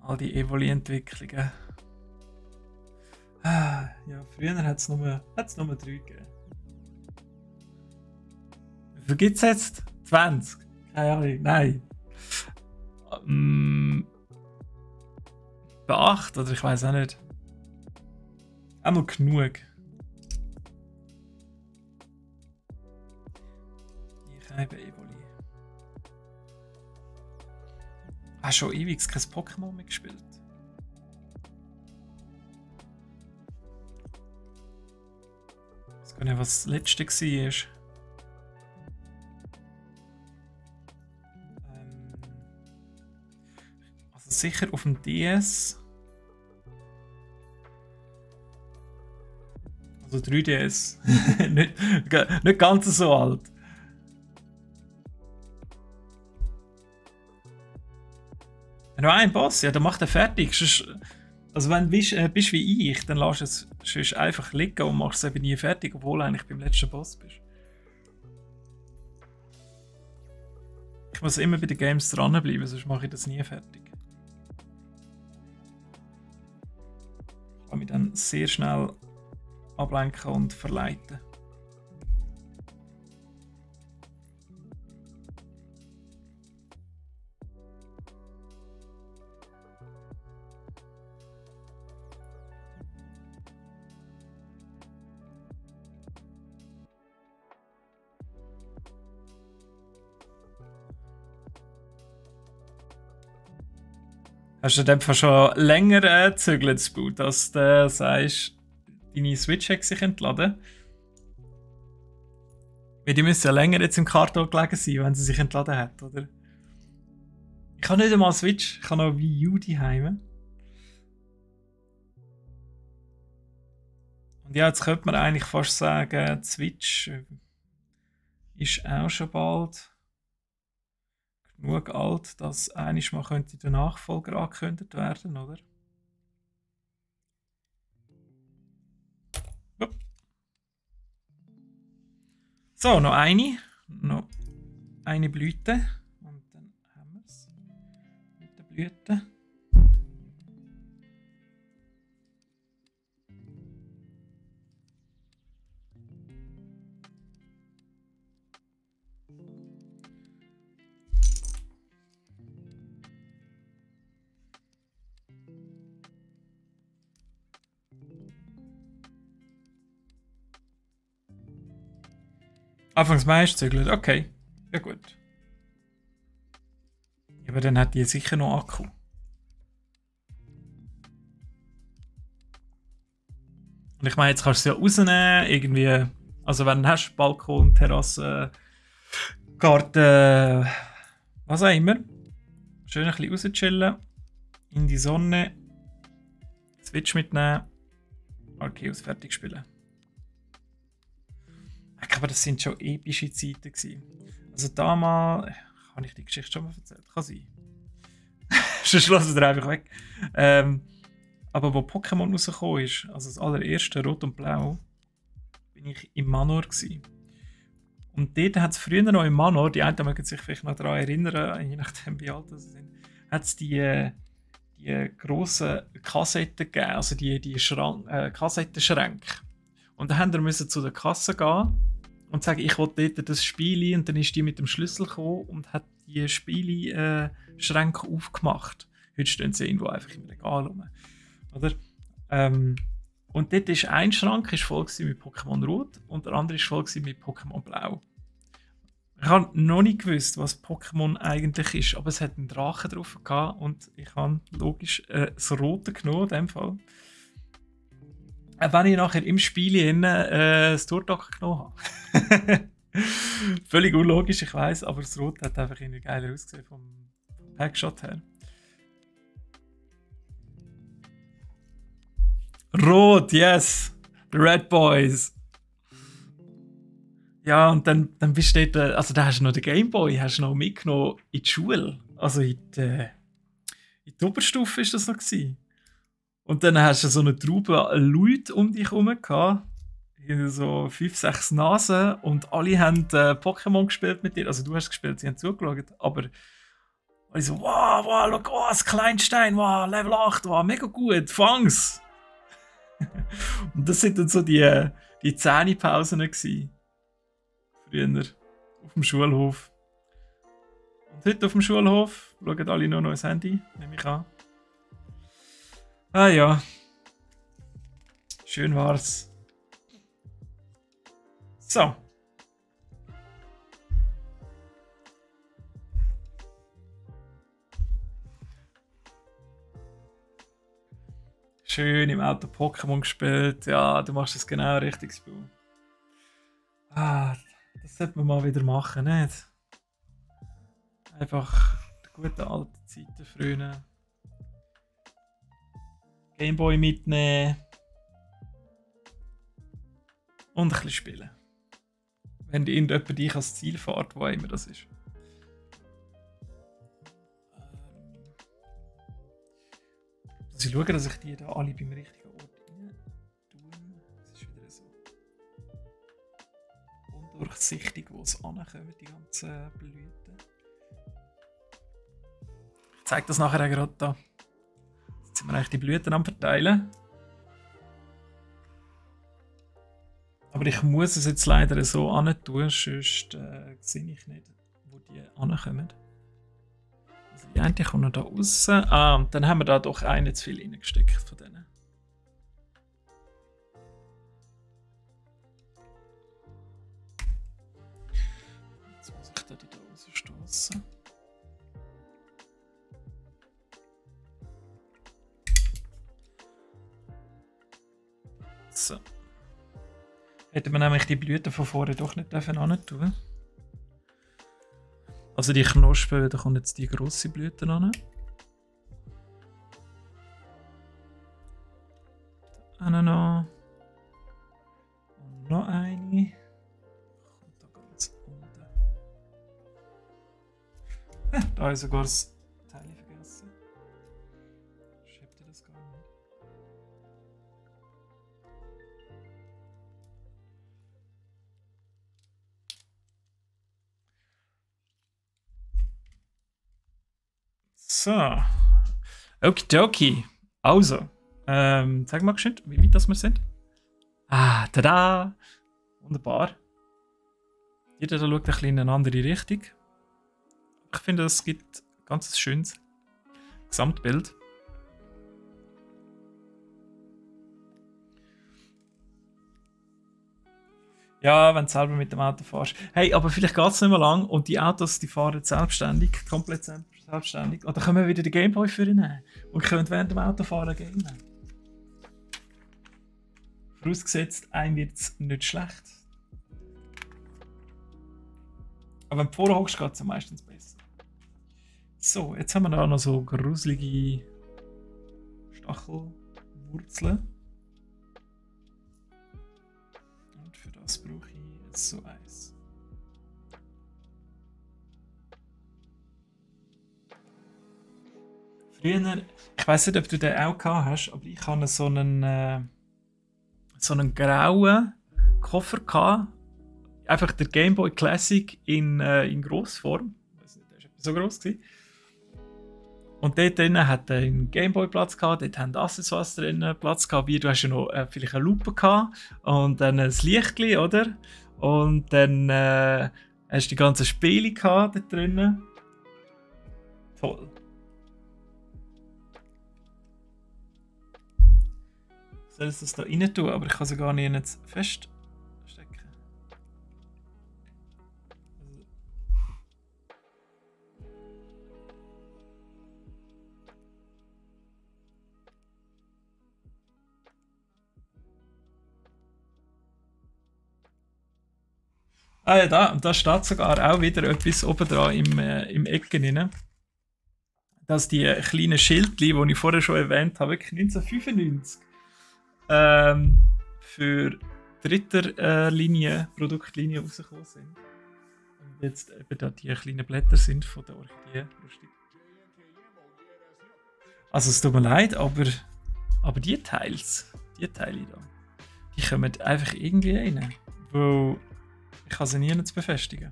All die Evoli-Entwicklungen. Ja, früher hat es nur 3 gegeben. Wie viel gibt es jetzt? 20? Keine Ahnung, nein. Bei 8 oder ich weiß auch nicht. Einmal genug. Ich habe Evoli. Schon ewig kein Pokémon mehr gespielt. Ich weiß gar nicht, was das letzte war. Also sicher auf dem DS. Also 3DS. nicht ganz so alt. Noch ein Boss, ja, dann macht er fertig. Also wenn du bist wie ich, dann lässt es sonst einfach liegen und machst es eben nie fertig, obwohl du eigentlich beim letzten Boss bist. Ich muss immer bei den Games dranbleiben, sonst mache ich das nie fertig. Ich kann mich dann sehr schnell ablenken und verleiten. Hast du in dem Fall schon länger gezögert, Spu, dass du sagst, deine Switch hat sich entladen? Weil die müssen ja länger jetzt im Karton gelegen sein, wenn sie sich entladen hat, oder? Ich habe nicht einmal Switch, ich habe noch Wii U daheim. Und ja, jetzt könnte man eigentlich fast sagen, die Switch ist auch schon bald genug alt, dass einiges mal könnte der Nachfolger angekündigt werden, oder? So, noch eine Blüte und dann haben wir es mit der Blüte. Anfangs Mai ist gezögert, okay. Ja gut. Aber dann hat die sicher noch Akku. Und ich meine, jetzt kannst du es ja rausnehmen, irgendwie. Also, wenn du hast, Balkon, Terrasse, Garten, was auch immer. Schön ein bisschen rauschillen, in die Sonne, Switch mitnehmen, Arceus fertig spielen. Ich glaube, das sind schon epische Zeiten gewesen. Also damals, habe ich die Geschichte schon mal erzählt? Kann sein. Sonst lassen wir einfach weg. Aber wo Pokémon rausgekommen ist, also das allererste, Rot und Blau, bin ich im Manor gewesen. Und dort hat es früher noch im Manor, die einen mögen sich vielleicht noch daran erinnern, je nachdem wie alt sie sind, hat es die grossen Kassetten gegeben, also die Kassettenschränke. Und dann mussten wir zu der Kasse gehen und sagen, ich will dort das Spiel, und dann ist die mit dem Schlüssel gekommen und hat die Spiele-Schränke aufgemacht. Heute stehen sie irgendwo einfach im Regal rum. Oder? Und dort ist ein Schrank voll mit Pokémon Rot und der andere ist voll mit Pokémon Blau. Ich habe noch nicht gewusst, was Pokémon eigentlich ist, aber es hat einen Drachen drauf gehabt und ich habe logisch das Rote genommen in dem Fall. Auch wenn ich nachher im Spiel das Turtok genommen habe. Völlig unlogisch, ich weiss, aber das Rot hat einfach irgendwie geiler ausgesehen vom Packshot her. Rot, yes! The Red Boys! Ja, und dann bist du dort, also da hast du noch den Gameboy, hast du noch mitgenommen in die Schule. Also in die Oberstufe war das noch gewesen. Und dann hast du so eine Traube Leute um dich herum gehabt. So 5, 6 Nasen und alle haben Pokémon gespielt mit dir. Also du hast gespielt, sie haben zugeschaut, aber alle so, wow, look, oh, das Kleinstein, wow, Level 8, wow, mega gut, fang's! Und das sind dann so die Zähnepausen gewesen. Früher auf dem Schulhof. Und heute auf dem Schulhof schauen alle nur noch ins Handy, nehme ich an. Ah ja. Schön war's. So. Schön im Auto Pokémon gespielt. Ja, du machst es genau richtig, Spiel. Das sollte man mal wieder machen, nicht? Einfach die guten alten Zeiten früher. Gameboy mitnehmen. Und ein bisschen spielen. Wenn irgendjemand dich als Ziel fährt, wo immer das ist. Sie schauen, dass ich die da alle beim richtigen Ort rein tue. Es ist wieder so undurchsichtig, wo es ankommen, die ganzen Blüten. Ich zeige das nachher auch gerade da. Jetzt sind wir eigentlich die Blüten am Verteilen. Aber ich muss es jetzt leider so antun, sonst sehe ich nicht, wo die ankommen. Also die eine kommt noch da raus. Und dann haben wir da doch einen zu viel reingesteckt von denen. Jetzt muss ich da rausstoßen. So. Hätten wir nämlich die Blüten von vorne doch nicht dürfen tun. Also die Knospen, da kommt jetzt die grosse Blüte an. Noch. Und noch eine. Kommt da ganz unten. Da habe ich sogar das Teil vergessen. Schiebt ihr das gar nicht? So. Okidoki. Also. Sag mal geschwind, wie weit das wir sind. Tada! Wunderbar. Jeder da schaut ein bisschen in eine andere Richtung. Ich finde, es gibt ein ganz schönes Gesamtbild. Ja, wenn du selber mit dem Auto fährst. Hey, aber vielleicht geht es nicht mehr lang und die Autos, die fahren selbstständig, komplett selbstständig. Und dann können wir wieder den Gameboy für ihn nehmen und können während dem Autofahren gamen. Vorausgesetzt, einem wird es nicht schlecht. Aber wenn du vorher hockst, geht es ja meistens besser. So, jetzt haben wir da noch so gruselige Stachelwurzeln. Und für das brauche ich so eins. Früher, ich weiß nicht, ob du den auch gehabt hast, aber ich hatte so einen grauen Koffer gehabt. Einfach der Game Boy Classic in Grossform. Ich weiß nicht, der war so gross gewesen. Und dort drinnen hat er einen Gameboy Platz gehabt, dort haben Accessoires drinnen Platz gehabt, wie du hast ja noch vielleicht eine Lupe gehabt und dann ein Lichtchen, oder? Und dann hast du die ganzen Spiele gehabt dort drinnen. Toll. Ich soll das da rein tun, aber ich kann sie gar nicht feststecken. Ah ja, da steht sogar auch wieder etwas oben dran im Ecken rein. Dass die kleinen Schildchen, die ich vorher schon erwähnt habe, wirklich 1995 für dritter Linie, Produktlinie rausgekommen sind. Und jetzt eben da die kleinen Blätter sind von der Orchidee. Lustig. Also es tut mir leid, aber die Teile da, die kommen einfach irgendwie rein. Weil ich kann sie nie befestigen.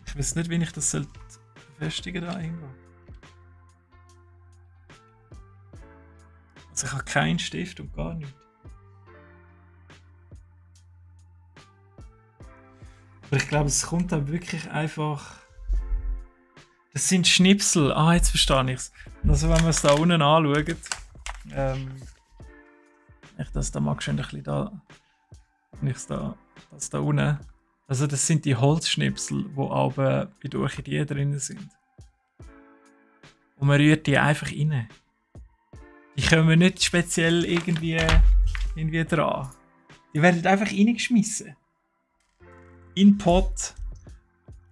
Ich weiß nicht, wie ich das befestigen da irgendwo. Also ich habe keinen Stift und gar nichts. Aber ich glaube, es kommt dann wirklich einfach. Das sind Schnipsel. Ah, jetzt verstehe ich es. Also wenn wir es da unten anschauen, ich das da mal schön ein bisschen da. Das da unten. Also das sind die Holzschnipsel, die aber bei der Orchidee drin sind. Und man rührt die einfach rein. Die kommen nicht speziell irgendwie dran. Die werden einfach reingeschmissen. In den Pot.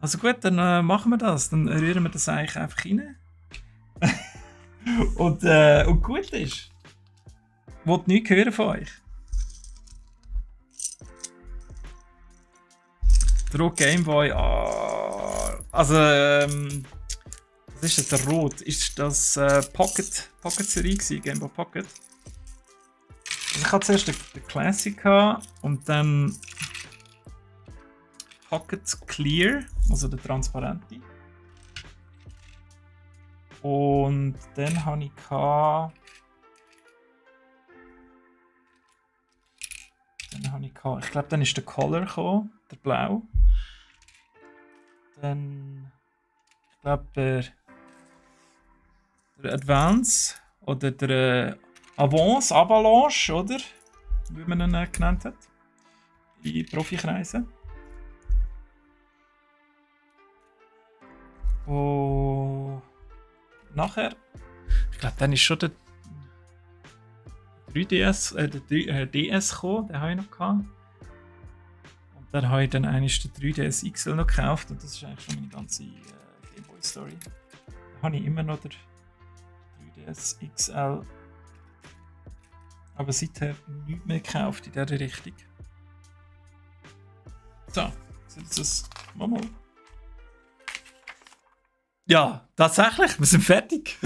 Also gut, dann machen wir das. Dann rühren wir das eigentlich einfach rein. und gut ist. Ich will nichts hören von euch. Der Game Boy. Also, was ist das? Der Rot? Ist das Pocket-Serie gewesen? Game Boy Pocket? Also ich hatte zuerst den Classic und dann Pocket Clear, also der transparente. Und dann habe ich ich glaube, dann ist der Color gekommen, der Blau. Dann, ich glaube, der Advance oder der Avalanche, oder? Wie man ihn genannt hat. In Profikreisen. Und nachher, ich glaube, dann ist schon der 3DS, der DS gekommen, den habe ich noch gehabt. Und dann habe ich dann eigentlich den 3DS XL noch gekauft und das ist eigentlich schon meine ganze Game Boy Story. Da habe ich immer noch den 3DS XL, aber seither nichts mehr gekauft in dieser Richtung. So, jetzt ist es mal. Ja, tatsächlich, wir sind fertig.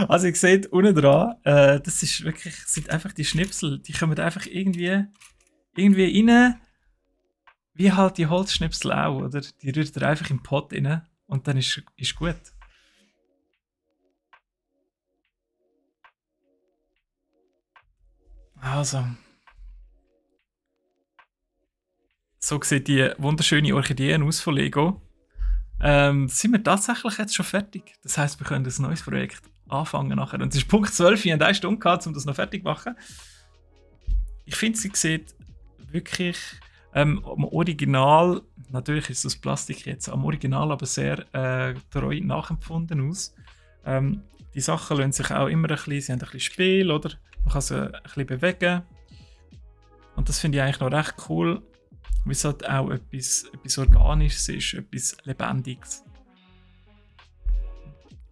Also ihr seht unten dran, das ist wirklich, sind einfach die Schnipsel, die kommen einfach irgendwie rein, wie halt die Holzschnipsel auch, oder? Die rührt ihr einfach im Pot rein und dann ist gut. Also. So sieht die wunderschöne Orchideen aus von Lego. Sind wir tatsächlich jetzt schon fertig. Das heisst, wir können ein neues Projekt anfangen nachher. Und es ist Punkt 12, wir haben 1 Stunde gehabt, um das noch fertig zu machen. Ich finde, sie sieht wirklich am Original, natürlich ist das Plastik jetzt am Original, aber sehr treu nachempfunden aus. Die Sachen lassen sich auch immer ein bisschen, sie haben ein bisschen Spiel, oder? Man kann sie ein bisschen bewegen. Und das finde ich eigentlich noch recht cool, weil es halt auch etwas Organisches ist, etwas Lebendiges.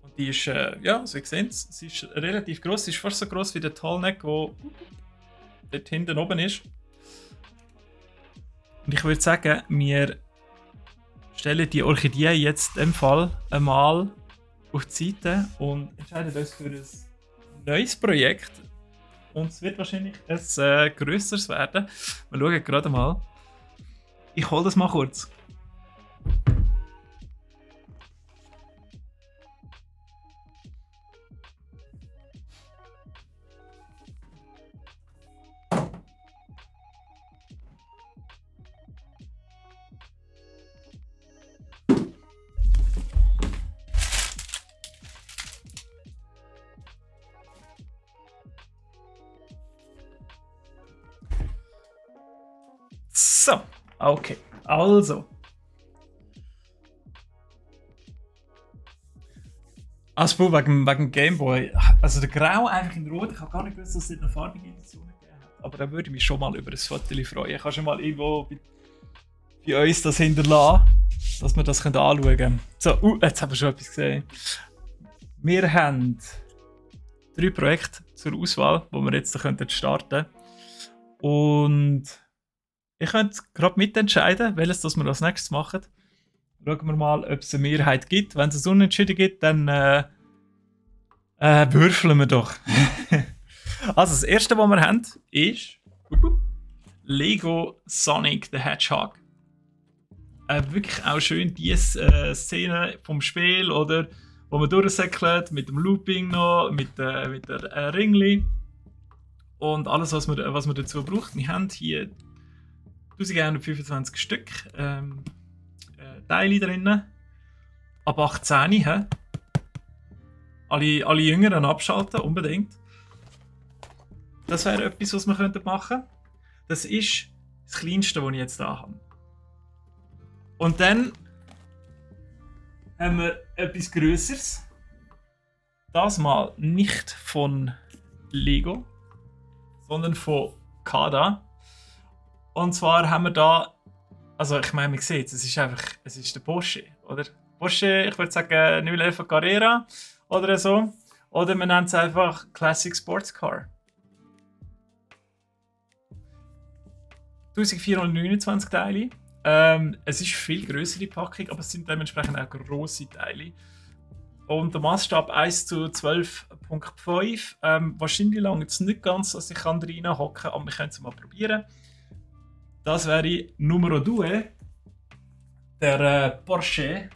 Und die ist, ja, so wie ihr seht, sie ist relativ gross. Sie ist fast so gross wie der Tallneck, der dort hinten oben ist. Und ich würde sagen, wir stellen die Orchidee jetzt in dem Fall einmal auf die Seite und entscheiden uns für ein neues Projekt. Und es wird wahrscheinlich ein grösseres werden. Wir schauen gerade mal. Ich hole das mal kurz. So, okay, also. Also wegen Gameboy. Also der Grau einfach in Rot. Ich habe gar nicht gewusst, dass es eine farbige Edition gegeben hat. Aber da würde ich mich schon mal über ein Foto freuen. Ich kann schon mal irgendwo bei uns das hinterlassen, dass wir das anschauen können. So, jetzt haben wir schon etwas gesehen. Wir haben 3 Projekte zur Auswahl, die wir jetzt starten könnten. Und ich könnte gerade mitentscheiden, welches das wir als nächstes machen. Schauen wir mal, ob es eine Mehrheit gibt. Wenn es ein Unentschieden gibt, dann würfeln wir doch. Also das erste, was wir haben, ist Lego Sonic the Hedgehog. Wirklich auch schön diese Szene vom Spiel, oder, wo man durchsäckelt, mit dem Looping noch, mit der Ringli. Und alles, was man dazu braucht. Wir haben hier 1125 Stück Teile drin. Ab 18. He? Alle Jüngeren abschalten, unbedingt. Das wäre etwas, was wir machen könnten. Das ist das Kleinste, was ich jetzt da habe. Und dann haben wir etwas Größeres. Das mal nicht von Lego, sondern von Kada. Und zwar haben wir da, also ich meine, man sieht es ist der Porsche, oder? Porsche, ich würde sagen 911 Carrera oder so. Oder man nennt es einfach Classic Sports Car. 1429 Teile. Es ist viel größere Packung, aber es sind dementsprechend auch grosse Teile. Und der Maßstab 1:12.5. Wahrscheinlich lange es nicht ganz, dass ich reinhocken kann, aber wir können es mal probieren. Das wäre Numero 2, der Porsche.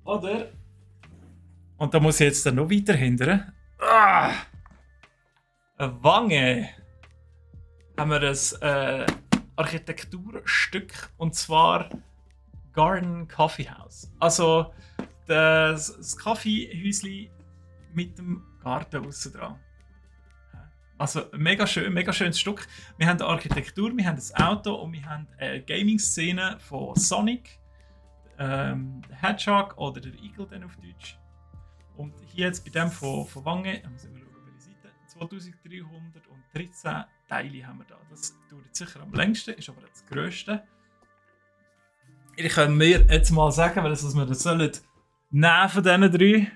Oder? Und da muss ich jetzt dann noch weiter hindern. Eine Wange. Haben wir ein Architekturstück, und zwar Garden Coffee House. Also das Kaffeehäuschen mit dem Garten aussen dran. Also mega schönes Stück. Wir haben eine Architektur, wir haben ein Auto und wir haben eine Gaming-Szene von Sonic, der Hedgehog oder der Eagle dann auf Deutsch. Und hier jetzt bei dem von Wange, muss ich mal schauen, welche Seite, 2313 Teile haben wir da. Das dauert sicher am längsten, ist aber das grösste. Ich kann mir jetzt mal sagen, was wir das sollen nehmen von diesen 3.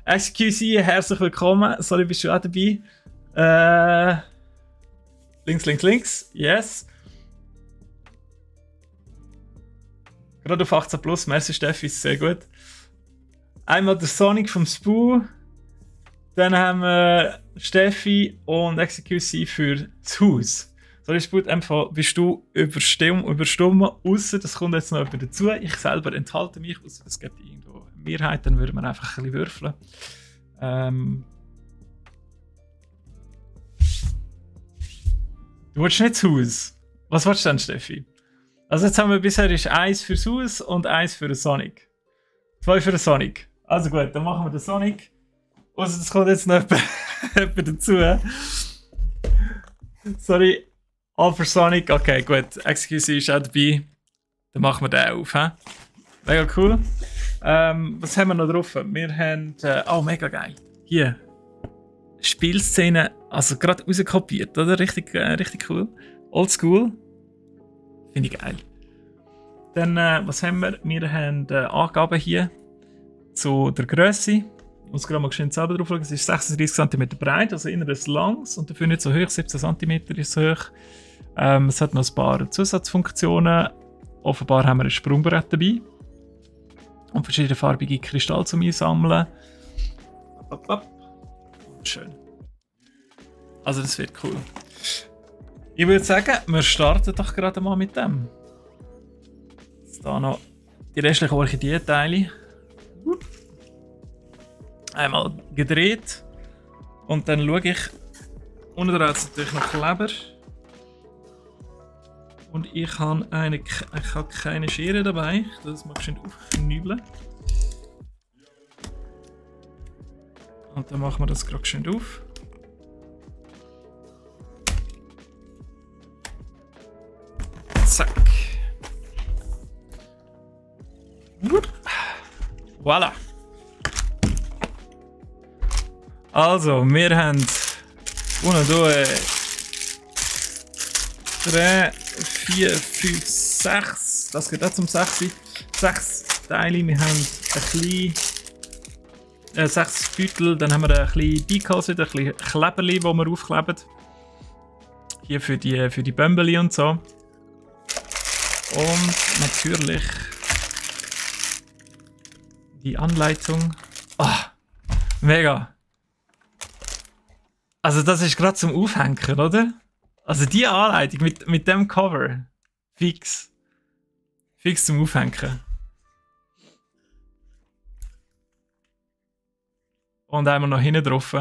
Excuse, herzlich willkommen. Sorry, bist du auch dabei? Links. Yes. Gerade auf 18 plus. Merci Steffi, sehr gut. Einmal der Sonic vom Spoo. Dann haben wir Steffi und Executive für das Haus. Sorry, Spoo, einfach bist du überstimmen, außer das kommt jetzt noch jemand dazu. Ich selber enthalte mich, außer es gibt irgendwo eine Mehrheit, dann würden wir einfach ein bisschen würfeln. Du willst nicht das Haus. Was willst du denn, Steffi? Also jetzt haben wir bisher ist 1 fürs Haus und 1 für den Sonic. 2 für den Sonic. Also gut, dann machen wir den Sonic. Also das kommt jetzt noch jemand dazu. Sorry. All für Sonic. Okay, gut. Excuse ist auch dabei. Dann machen wir den auf. He? Mega cool. Was haben wir noch drauf? Wir haben... oh, mega geil. Hier. Spielszene, also gerade rauskopiert, oder? Richtig, richtig cool. Oldschool. Finde ich geil. Dann, was haben wir? Wir haben Angaben hier zu der Grösse. Ich muss gerade mal schnell selber drauf schauen. Es ist 36 cm breit, also inneres langs und dafür nicht so hoch, 17 cm ist es hoch. Es hat noch ein paar Zusatzfunktionen. Offenbar haben wir ein Sprungbrett dabei. Und verschiedene farbige Kristalle zum Einsammeln. Schön. Also das wird cool. Ich würde sagen, wir starten doch gerade mal mit dem. Jetzt hier noch die restlichen Orchideenteile. Einmal gedreht. Und dann schaue ich. Unten dran hat es natürlich noch Kleber. Und ich habe keine Schere dabei. Ich das mal schön aufknübeln. Und dann machen wir das gerade schön auf. Zack. Voilà. Also, wir haben unten durch 3, 4, 5, 6. Das geht auch zum 6. 6 Teile. Wir haben ein bisschen 6 Beutel. Dann haben wir ein bisschen Beikas, ein bisschen Kleberli, die wir aufkleben. Hier für die Bömbeli und so. Und natürlich die Anleitung. Oh, mega. Also das ist gerade zum Aufhängen, oder? Also die Anleitung mit dem Cover. Fix. Fix zum Aufhängen. Und einmal noch hinten drauf.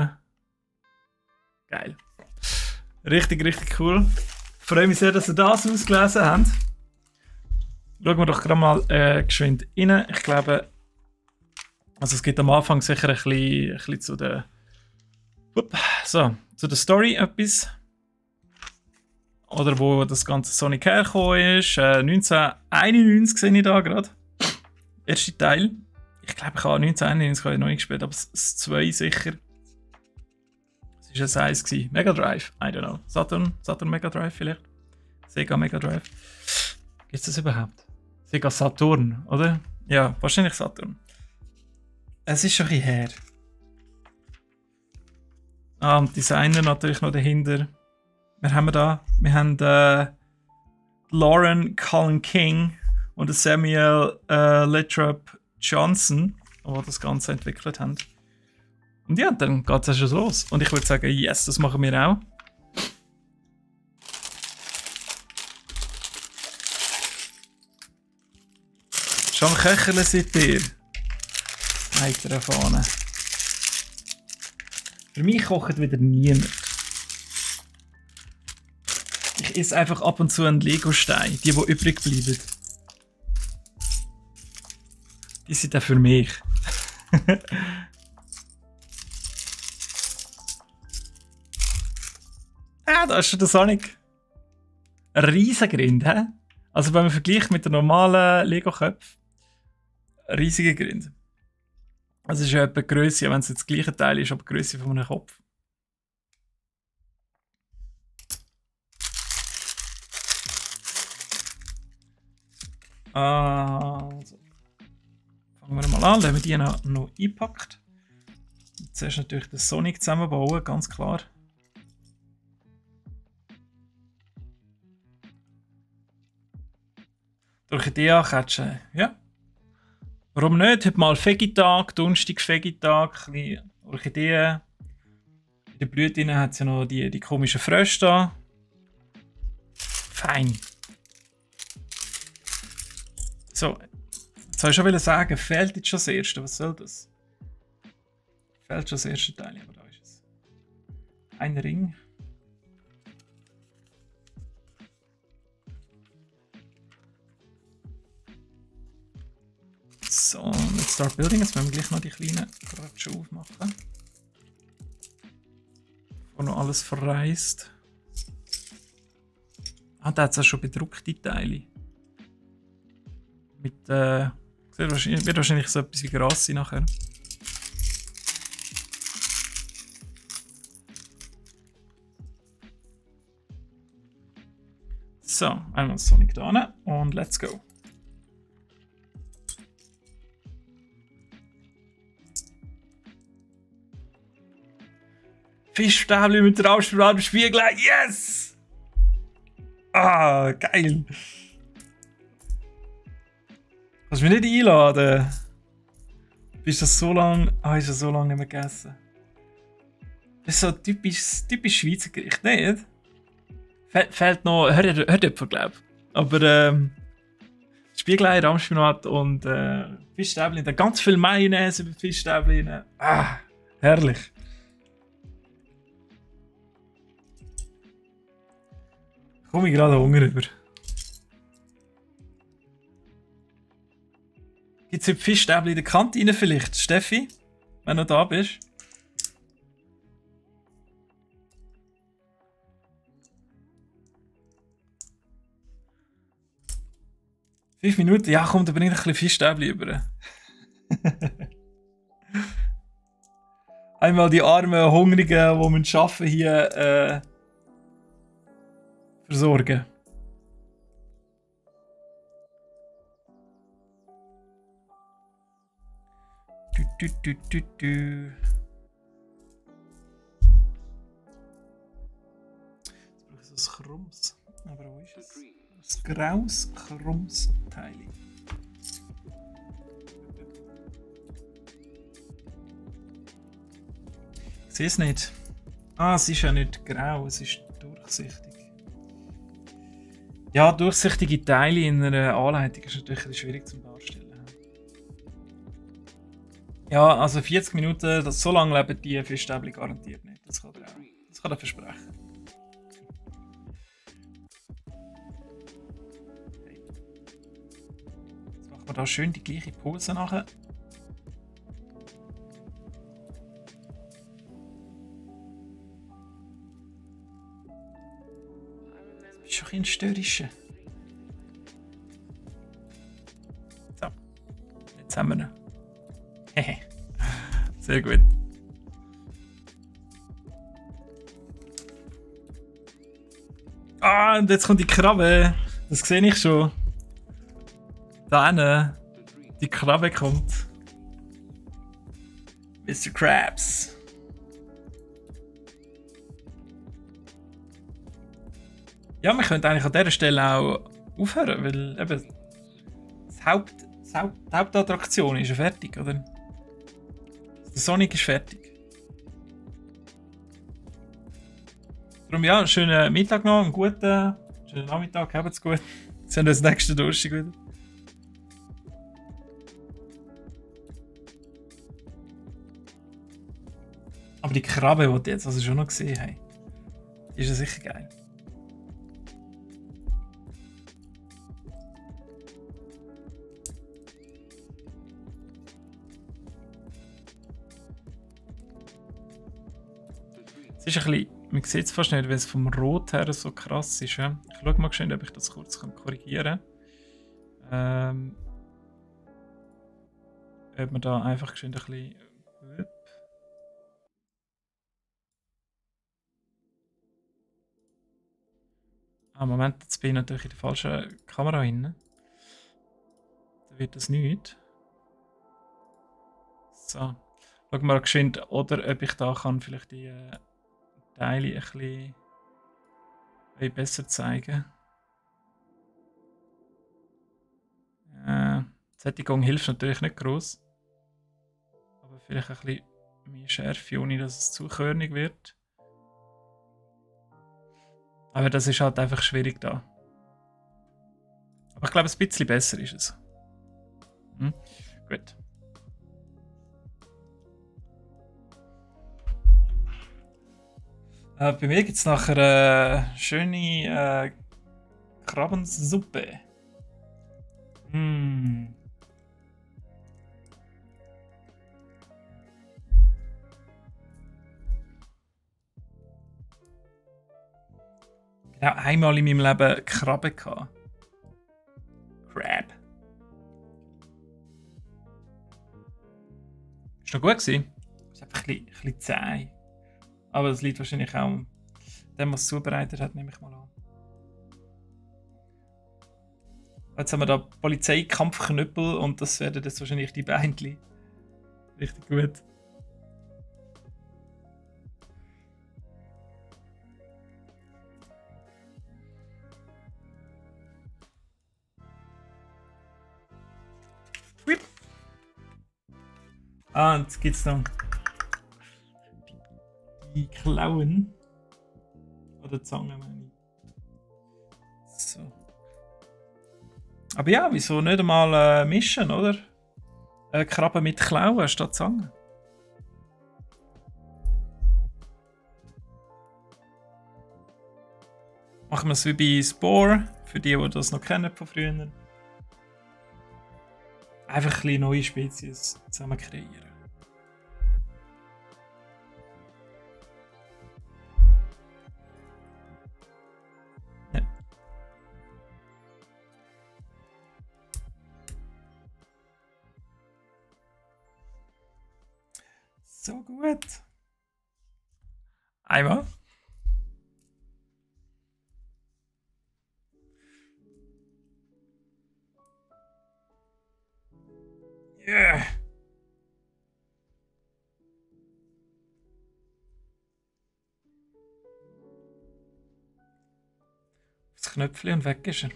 Geil. Richtig, richtig cool. Ich freue mich sehr, dass ihr das ausgelesen habt. Schauen wir doch gerade mal geschwind rein. Ich glaube, also es gibt am Anfang sicher ein bisschen zu der Story etwas. Oder wo das ganze Sonic hergekommen ist. 1991 sehe ich da gerade. Erster Teil. Ich glaube, ich habe 1991 noch nicht gespielt, aber das 2 sicher. Es war ein 1 gewesen. Mega Drive, I don't know. Saturn Mega Drive vielleicht? Sega Mega Drive. Gibt es das überhaupt? Sega Saturn, oder? Ja, wahrscheinlich Saturn. Es ist schon ein bisschen her. Ah, und Designer natürlich noch dahinter. Wer haben wir da? Wir haben Lauren Cullen King und Samuel Latrobe Johnson, die das Ganze entwickelt haben. Und ja, dann geht es schon los. Und ich würde sagen, yes, das machen wir auch. Schon am Köcheln seid ihr. Weiter vorne. Für mich kocht wieder niemand. Ich esse einfach ab und zu einen Lego-Stein, die übrig bleiben. Die sind auch für mich. Ah, da ist schon der Sonic. Ein riesiger Grind, hä? Also wenn man vergleicht mit den normalen Lego-Köpfen, ein riesiger Grind. Also es ist ja etwa die Grösse, wenn es jetzt das gleiche Teil ist, aber die Grösse von einem Kopf. Also. Fangen wir mal an, dann haben wir die noch eingepackt. Zuerst natürlich den Sonic zusammenbauen, ganz klar. Durch die ankatschen, ja. Warum nicht? Heute mal Fegitag, Donnerstag Fegitag, ein bisschen Orchideen. In den Blüten hat es ja noch die komischen Frösche da. Fein. So, jetzt soll ich schon sagen, fehlt jetzt schon das erste. Was soll das? Fehlt schon das erste Teil, aber da ist es. Ein Ring. So, let's start building. Jetzt müssen wir gleich noch die kleinen Ratschen aufmachen. Bevor noch alles verreist. Ah, da hat es auch schon bedruckte Teile. Mit, wird wahrscheinlich so etwas wie Gras sein nachher. So, einmal Sonic da hin und let's go. Fischstäbchen mit der Ausstrahlung im Spiegel. Yes! Ah, geil. Kannst du mich nicht einladen? Bist du so lange... Ah, ist das so lange nicht mehr gegessen? Das ist so typisch Schweizer Gericht, nicht? Fehlt noch Herdöpfel, glaube ich. Aber Spiegelei, Rahmspinat und Fischstäbchen. Da ganz viel Mayonnaise über Fischstäbchen. Ah, herrlich. Komme ich gerade Hunger über. Gibt es heute Fischstäbchen in der Kantine vielleicht? Steffi, wenn du da bist? Fünf Minuten? Ja, komm, dann bring ich ein bisschen Fischstäbchen über. Einmal die armen Hungrigen, die arbeiten hier versorgen. Jetzt brauche ich so ein Krumms. Aber wo ist es? Das graues Krumms-Teil. Ich sehe es nicht. Ah, es ist ja nicht grau, es ist durchsichtig. Ja, durchsichtige Teile in einer Anleitung ist natürlich schwierig zum Darstellen. Ja, also 40 Minuten, so lange leben die Fischstäbchen garantiert nicht. Das kann er versprechen. Jetzt machen wir da schön die gleiche Pose nachher. Das ist schon ein störrischer. So, jetzt haben wir ihn. Sehr gut. Ah, und jetzt kommt die Krabbe. Das sehe ich schon. Da hinten. Die Krabbe kommt. Mr. Krabs. Ja, wir könnten eigentlich an dieser Stelle auch aufhören, weil eben die Hauptattraktion ist ja fertig, oder? Der Sonic ist fertig. Darum ja, schönen Mittag noch, einen guten, schönen Nachmittag, habt's gut. Sehen wir uns nächsten Donnerstag wieder. Aber die Krabbe, die jetzt also schon noch gesehen haben, die ist ja sicher geil. Es ist ein bisschen, man sieht es fast nicht, wenn es vom Rot her so krass ist. Ja? Ich schaue mal schnell, ob ich das kurz korrigieren kann. Ob man da einfach schnell ein bisschen... Ah, Moment, jetzt bin ich natürlich in der falschen Kamera hin. Da wird das nicht. So. Schauen wir mal geschwind, oder ob ich da kann vielleicht die Teile ein bisschen besser zeigen. Die Sättigung hilft natürlich nicht groß. Aber vielleicht ein bisschen mehr Schärfe, ohne dass es zu körnig wird. Aber das ist halt einfach schwierig da. Aber ich glaube, ein bisschen besser ist es. Gut. Bei mir gibt es nachher eine schöne Krabbensuppe. Genau, einmal in meinem Leben Krabbe gehabt. Crab. Ist noch gut gewesen. Ist einfach ein bisschen zäh. Aber das liegt wahrscheinlich auch an dem, was es zubereitet hat, nehme ich mal an. Jetzt haben wir da Polizeikampfknüppel und das werden jetzt wahrscheinlich die Beinchen. Richtig gut. Whip. Ah, und jetzt gibt es noch die Klauen. Oder Zange, meine ich. So. Aber ja, wieso nicht einmal mischen, oder? Krabben mit Klauen statt Zange. Machen wir es wie bei Spore, für die das noch kennen von früher. Einfach ein bisschen neue Spezies zusammen kreieren. Ja. So gut. Einmal. Yeah. Das Knöpfchen und weg ist er.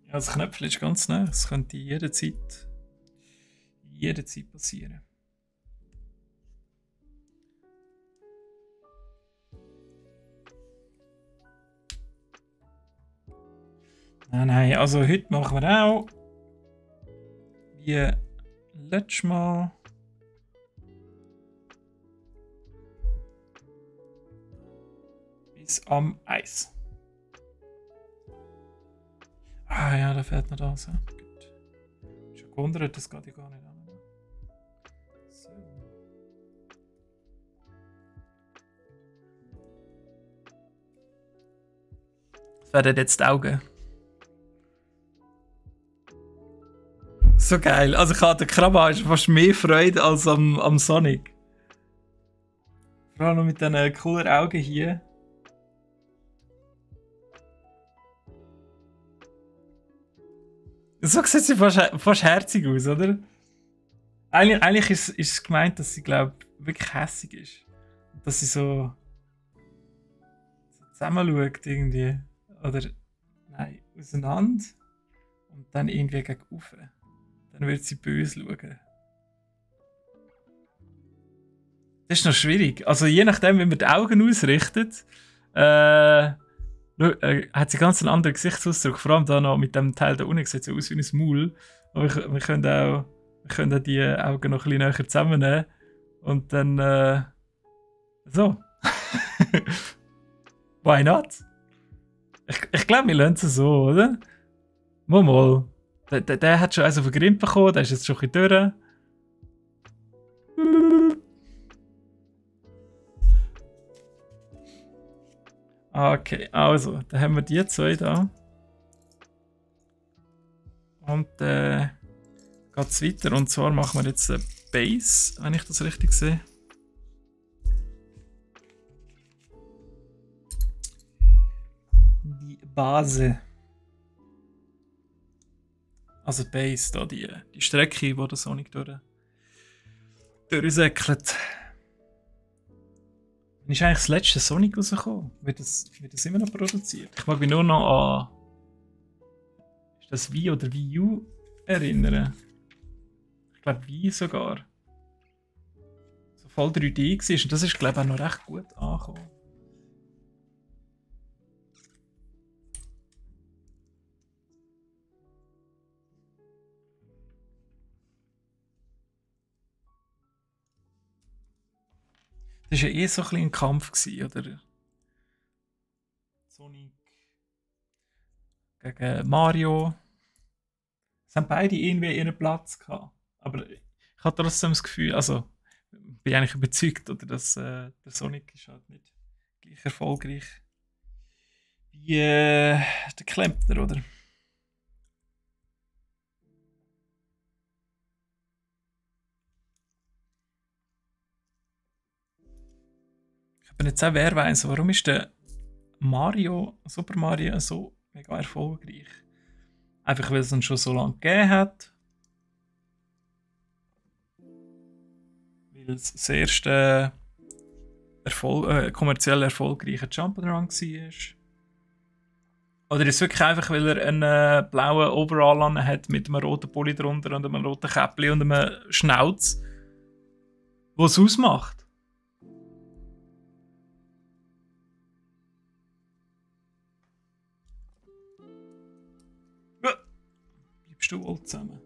Ja, das Knöpfchen ist ganz nah. Das könnte jederzeit passieren. Nein, also heute machen wir auch wie letztes Mal. Bis am Eis. Ah ja, da fehlt noch das. Ja. Gut. Schon gewundert, das geht ja gar nicht an. So. Das werden jetzt die Augen. So geil. Also ich hatte Krabbe ist fast mehr Freude als am Sonic. Vor allem mit diesen coolen Augen hier. So sieht sie fast herzig aus, oder? Eigentlich ist es gemeint, dass sie, glaube ich, wirklich hässig ist. Dass sie so zusammen schaut irgendwie. Oder, nein, auseinander. Und dann irgendwie gegen oben. Dann wird sie böse schauen. Das ist noch schwierig. Also je nachdem, wie man die Augen ausrichtet, hat sie ganz einen anderen Gesichtsausdruck. Vor allem da noch mit dem Teil da unten sieht sie aus wie ein Maul. Aber wir können auch die Augen noch ein bisschen näher zusammennehmen. Und dann so. Why not? Ich glaube, wir lernen es so, oder? Mal. Der hat schon auf den Grind bekommen, der ist jetzt schon ein bisschen durch. Okay, also, dann haben wir die zwei da. Und geht es weiter. Und zwar machen wir jetzt eine Base, wenn ich das richtig sehe. Die Base. Also die Base, da die Strecke, wo der Sonic durchsäckelt. Wann ist eigentlich das letzte Sonic rausgekommen? Wird das immer noch produziert? Ich mag mich nur noch an ist das Wii oder Wii U erinnern. Ich glaube Wii sogar. So voll 3D war und das ist glaube ich auch noch recht gut angekommen. Das war ja so ein bisschen ein Kampf, oder? Sonic gegen Mario. Es haben beide irgendwie ihren Platz gehabt. Aber ich habe trotzdem das Gefühl, also bin eigentlich überzeugt, oder, dass der Sonic ist halt nicht gleich erfolgreich wie der Klempner, oder? Ich bin jetzt auch, wer weiss, warum ist der Super Mario so mega erfolgreich? Einfach weil es ihn schon so lange gegeben hat. Weil es das erste kommerziell erfolgreiche Jump'n'Run war. Oder ist es wirklich einfach, weil er einen blauen Overall an hat mit einem roten Pulli drunter und einem roten Käppli und einem Schnauz, was es ausmacht? Ja. Bleibst du wohl zusammen?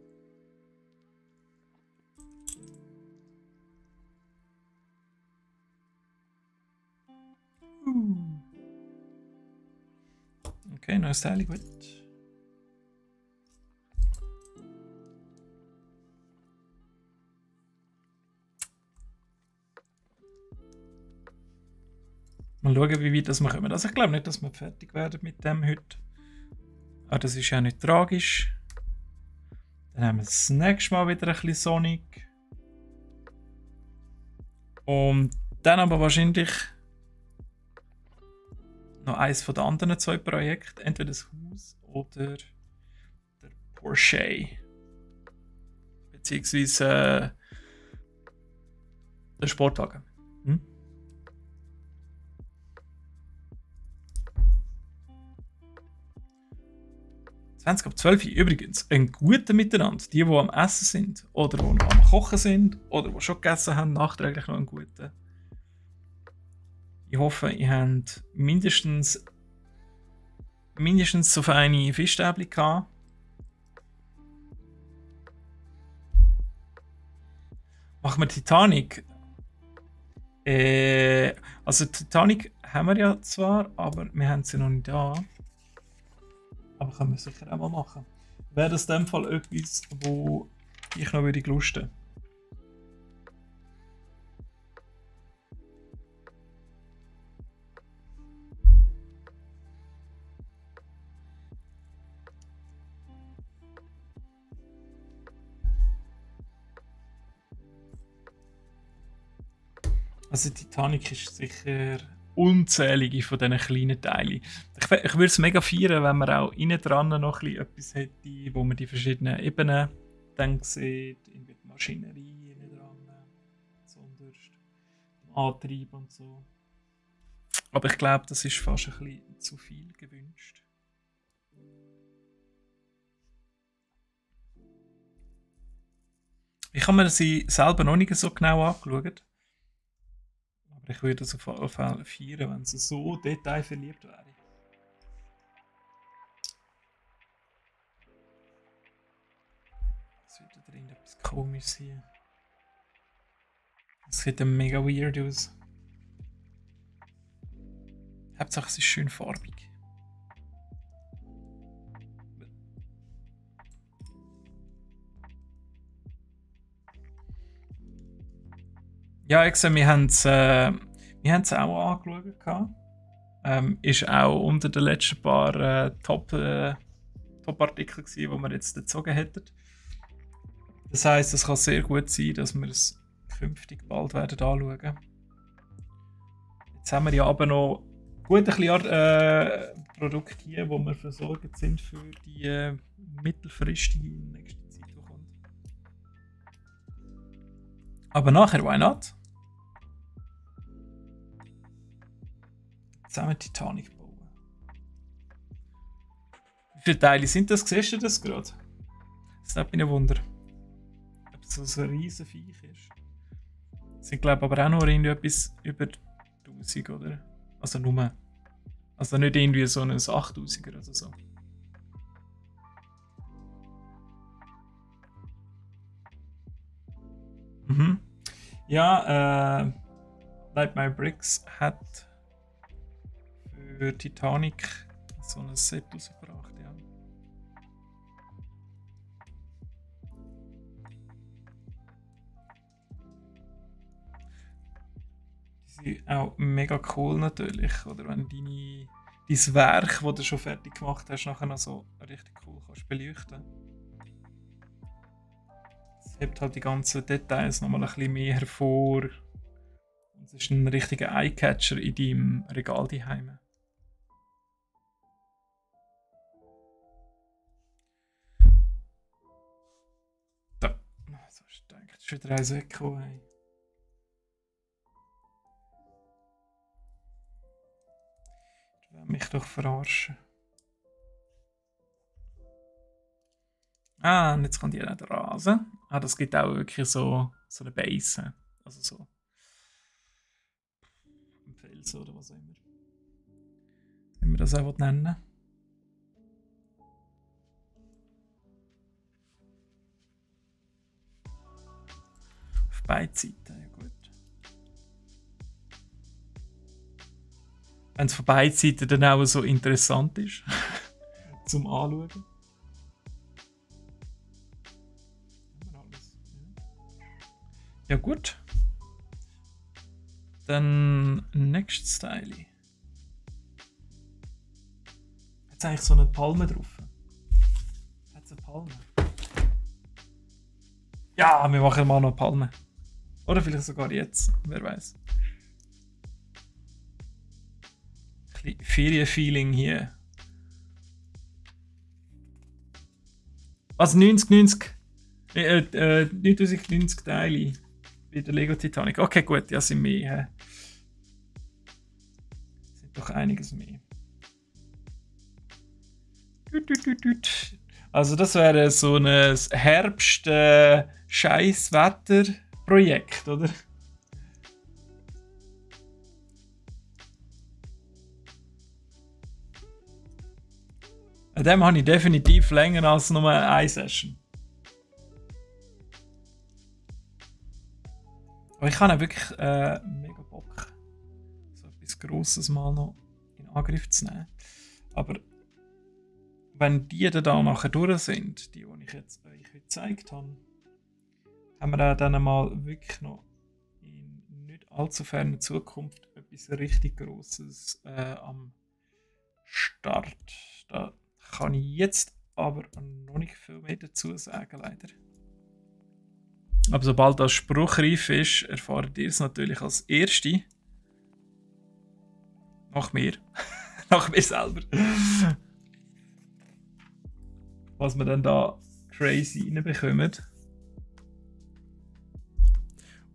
Okay, neues Teil, gut. Mal schauen, wie weit das wir kommen. Also ich glaube nicht, dass wir fertig werden mit dem heute. Aber das ist ja nicht tragisch. Dann haben wir das nächste Mal wieder ein bisschen Sonic. Und dann aber wahrscheinlich noch eins von den anderen 2 Projekten. Entweder das Haus oder der Porsche. Beziehungsweise der Sportwagen. 20 ab 12 übrigens ein guter Miteinander. Die am Essen sind oder die am Kochen sind oder die schon gegessen haben, nachträglich noch einen guten. Ich hoffe, ihr habt mindestens so feine Fischstäbchen gehabt. Machen wir Titanic. Also Titanic haben wir ja zwar, aber wir haben sie noch nicht da. Aber können wir sicher auch mal machen. Wäre das in dem Fall etwas, wo ich noch würde lusten? Also Titanic ist sicher unzählige von diesen kleinen Teilen. Ich würde es mega feiern, wenn man auch innen dran noch etwas hätte, wo man die verschiedenen Ebenen dann sieht, in der Maschinerie innen dran, besonders im Antrieb und so. Aber ich glaube, das ist fast ein bisschen zu viel gewünscht. Ich habe mir sie selber noch nicht so genau angeschaut. Aber ich würde es auf jeden Fall feiern, wenn sie so detailverliebt wäre. Es wird da drin etwas Komisches hier. Es sieht mega weird aus. Hauptsache es ist schön farbig. Ja, ich sehe, wir haben es auch angeschaut. Ist auch unter den letzten paar Top-Artikeln gewesen, die wir jetzt gezogen hätten. Das heisst, es kann sehr gut sein, dass wir es künftig bald werden anschauen. Jetzt haben wir ja aber noch gut ein bisschen Produkte hier, wo wir versorgt sind für die mittelfristige nächste Zeit, die kommt. Aber nachher, why not? Zusammen Titanic bauen. Wie viele Teile sind das? Siehst du das gerade? Das nimmt mich ein Wunder. Ob es so ein riesen Viech ist. Das sind, glaube ich, aber auch noch etwas über 1000, oder? Also nur. Also nicht irgendwie so ein 8000er oder so. Mhm. Ja, Light My Bricks hat für Titanic so ein Set rausgebracht, ja. Die sind auch mega cool natürlich, oder wenn dein Werk, das du schon fertig gemacht hast, nachher noch so richtig cool kannst beleuchten. Es hebt halt die ganzen Details nochmal ein bisschen mehr hervor. Und es ist ein richtiger Eyecatcher in deinem Regal daheim. ist wieder eins weggekommen, hey. Du willst mich doch verarschen. Ah, und jetzt kommt hier auch der Rasen. Ah, das gibt auch wirklich so eine Base. Also so. Ein Fels oder was auch immer. Wenn wir das auch nennen. Auf beiden Seiten, ja gut. Wenn es von beiden Seiten dann auch so interessant ist. Zum Anschauen. Ja gut. Dann Next Style. Hat es eigentlich so eine Palme drauf? Hat es eine Palme? Ja, wir machen mal noch eine Palme. Oder vielleicht sogar jetzt, wer weiß. Ein bisschen Ferienfeeling hier. Was? 90 Teile bei der Lego Titanic. Okay, gut, ja, sind mehr. Sind doch einiges mehr. Also das wäre so ein Herbst-Scheiß-Wetter-Projekt, oder? An dem habe ich definitiv länger als nur eine Session. Aber ich habe auch wirklich mega Bock, so etwas Grosses mal noch in Angriff zu nehmen. Aber wenn die da nachher durch sind, die ich jetzt euch heute gezeigt habe, haben wir dann mal wirklich noch in nicht allzu ferner Zukunft etwas richtig Grosses am Start. Da kann ich jetzt aber noch nicht viel mehr dazu sagen, leider. Aber sobald das spruchreif ist, erfahrt ihr es natürlich als Erste. Nach mir. Nach mir selber. Was wir dann da crazy reinbekommen.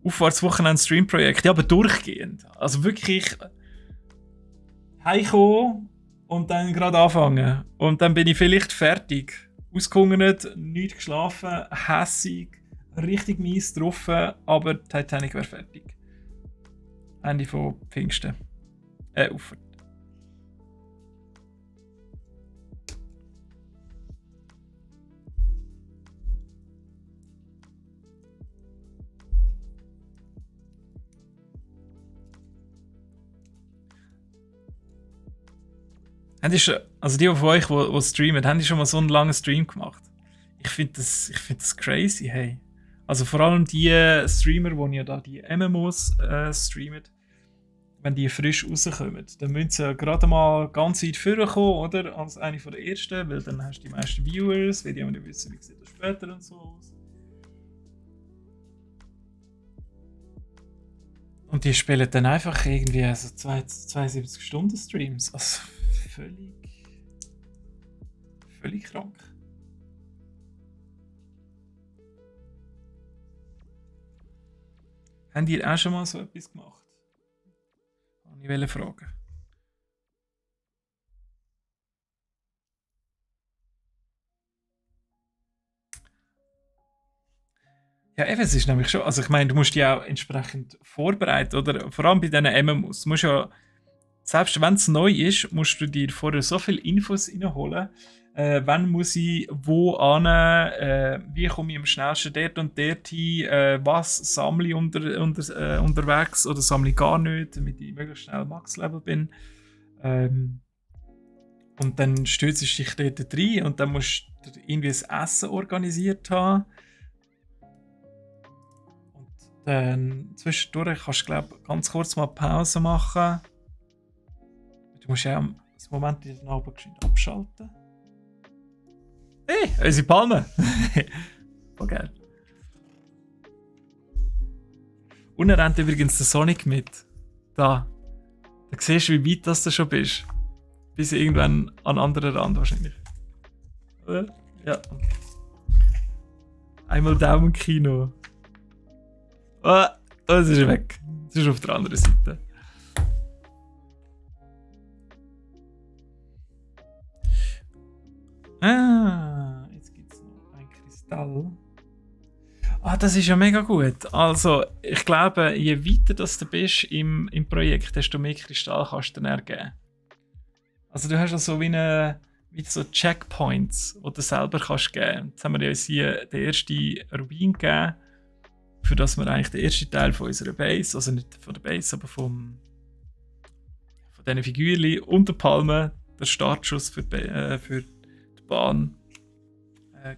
Aufwärtswochenende Streamprojekt. Ja, aber durchgehend. Also wirklich heimkommen und dann gerade anfangen. Und dann bin ich vielleicht fertig. Ausgehungert, nicht geschlafen, hässig. Richtig mies getroffen, aber Titanic wäre fertig. Ende von Pfingsten. Ufer. Also die von euch, die streamen, haben die schon mal so einen langen Stream gemacht? Ich finde das crazy, hey. Also vor allem die Streamer, die ja da die MMOs streamen, wenn die frisch rauskommen, dann müssen sie gerade mal ganz weit vorkommen, oder? Als eine der ersten, weil dann hast du die meisten Viewers, weil die nicht wissen, wie sieht das später und so aus. Und die spielen dann einfach irgendwie so 72 Stunden Streams. Also völlig krank. Habt ihr auch schon mal so etwas gemacht? Ich wollte fragen. Ja, eben, es ist nämlich schon. Also, ich meine, du musst dich auch entsprechend vorbereiten, oder? Vor allem bei diesen MMOs. Du musst ja, selbst wenn es neu ist, musst du dir vorher so viele Infos reinholen. Wann muss ich wo an, wie komme ich am schnellsten dort und dort hin, was sammle ich unterwegs oder sammle ich gar nicht, damit ich möglichst schnell Max-Level bin. Und dann stürzt du dich dort rein und dann musst du irgendwie das Essen organisiert haben. Und dann zwischendurch kannst du, glaube ich, ganz kurz mal Pause machen. Du musst ja das Moment in den Abend abschalten. Hey, unsere Palme! Voll geil. Und er rennt übrigens der Sonic mit. Da. Da siehst du, wie weit das du schon bist. Bis irgendwann an anderen Rand wahrscheinlich. Oder? Ja. Einmal Daumenkino. Ah, das ist weg. Das ist auf der anderen Seite. Ah, jetzt gibt es noch ein Kristall. Ah, das ist ja mega gut. Also, ich glaube, je weiter das du bist im Projekt, desto mehr Kristall kannst du dann ergeben. Also, du hast ja so wie so Checkpoints, die du selber kannst geben. Jetzt haben wir uns hier den ersten Rubin gegeben, für das wir eigentlich den ersten Teil von unserer Base, also nicht von der Base, aber von diesen Figürchen und der Palme, der Startschuss für die Bahn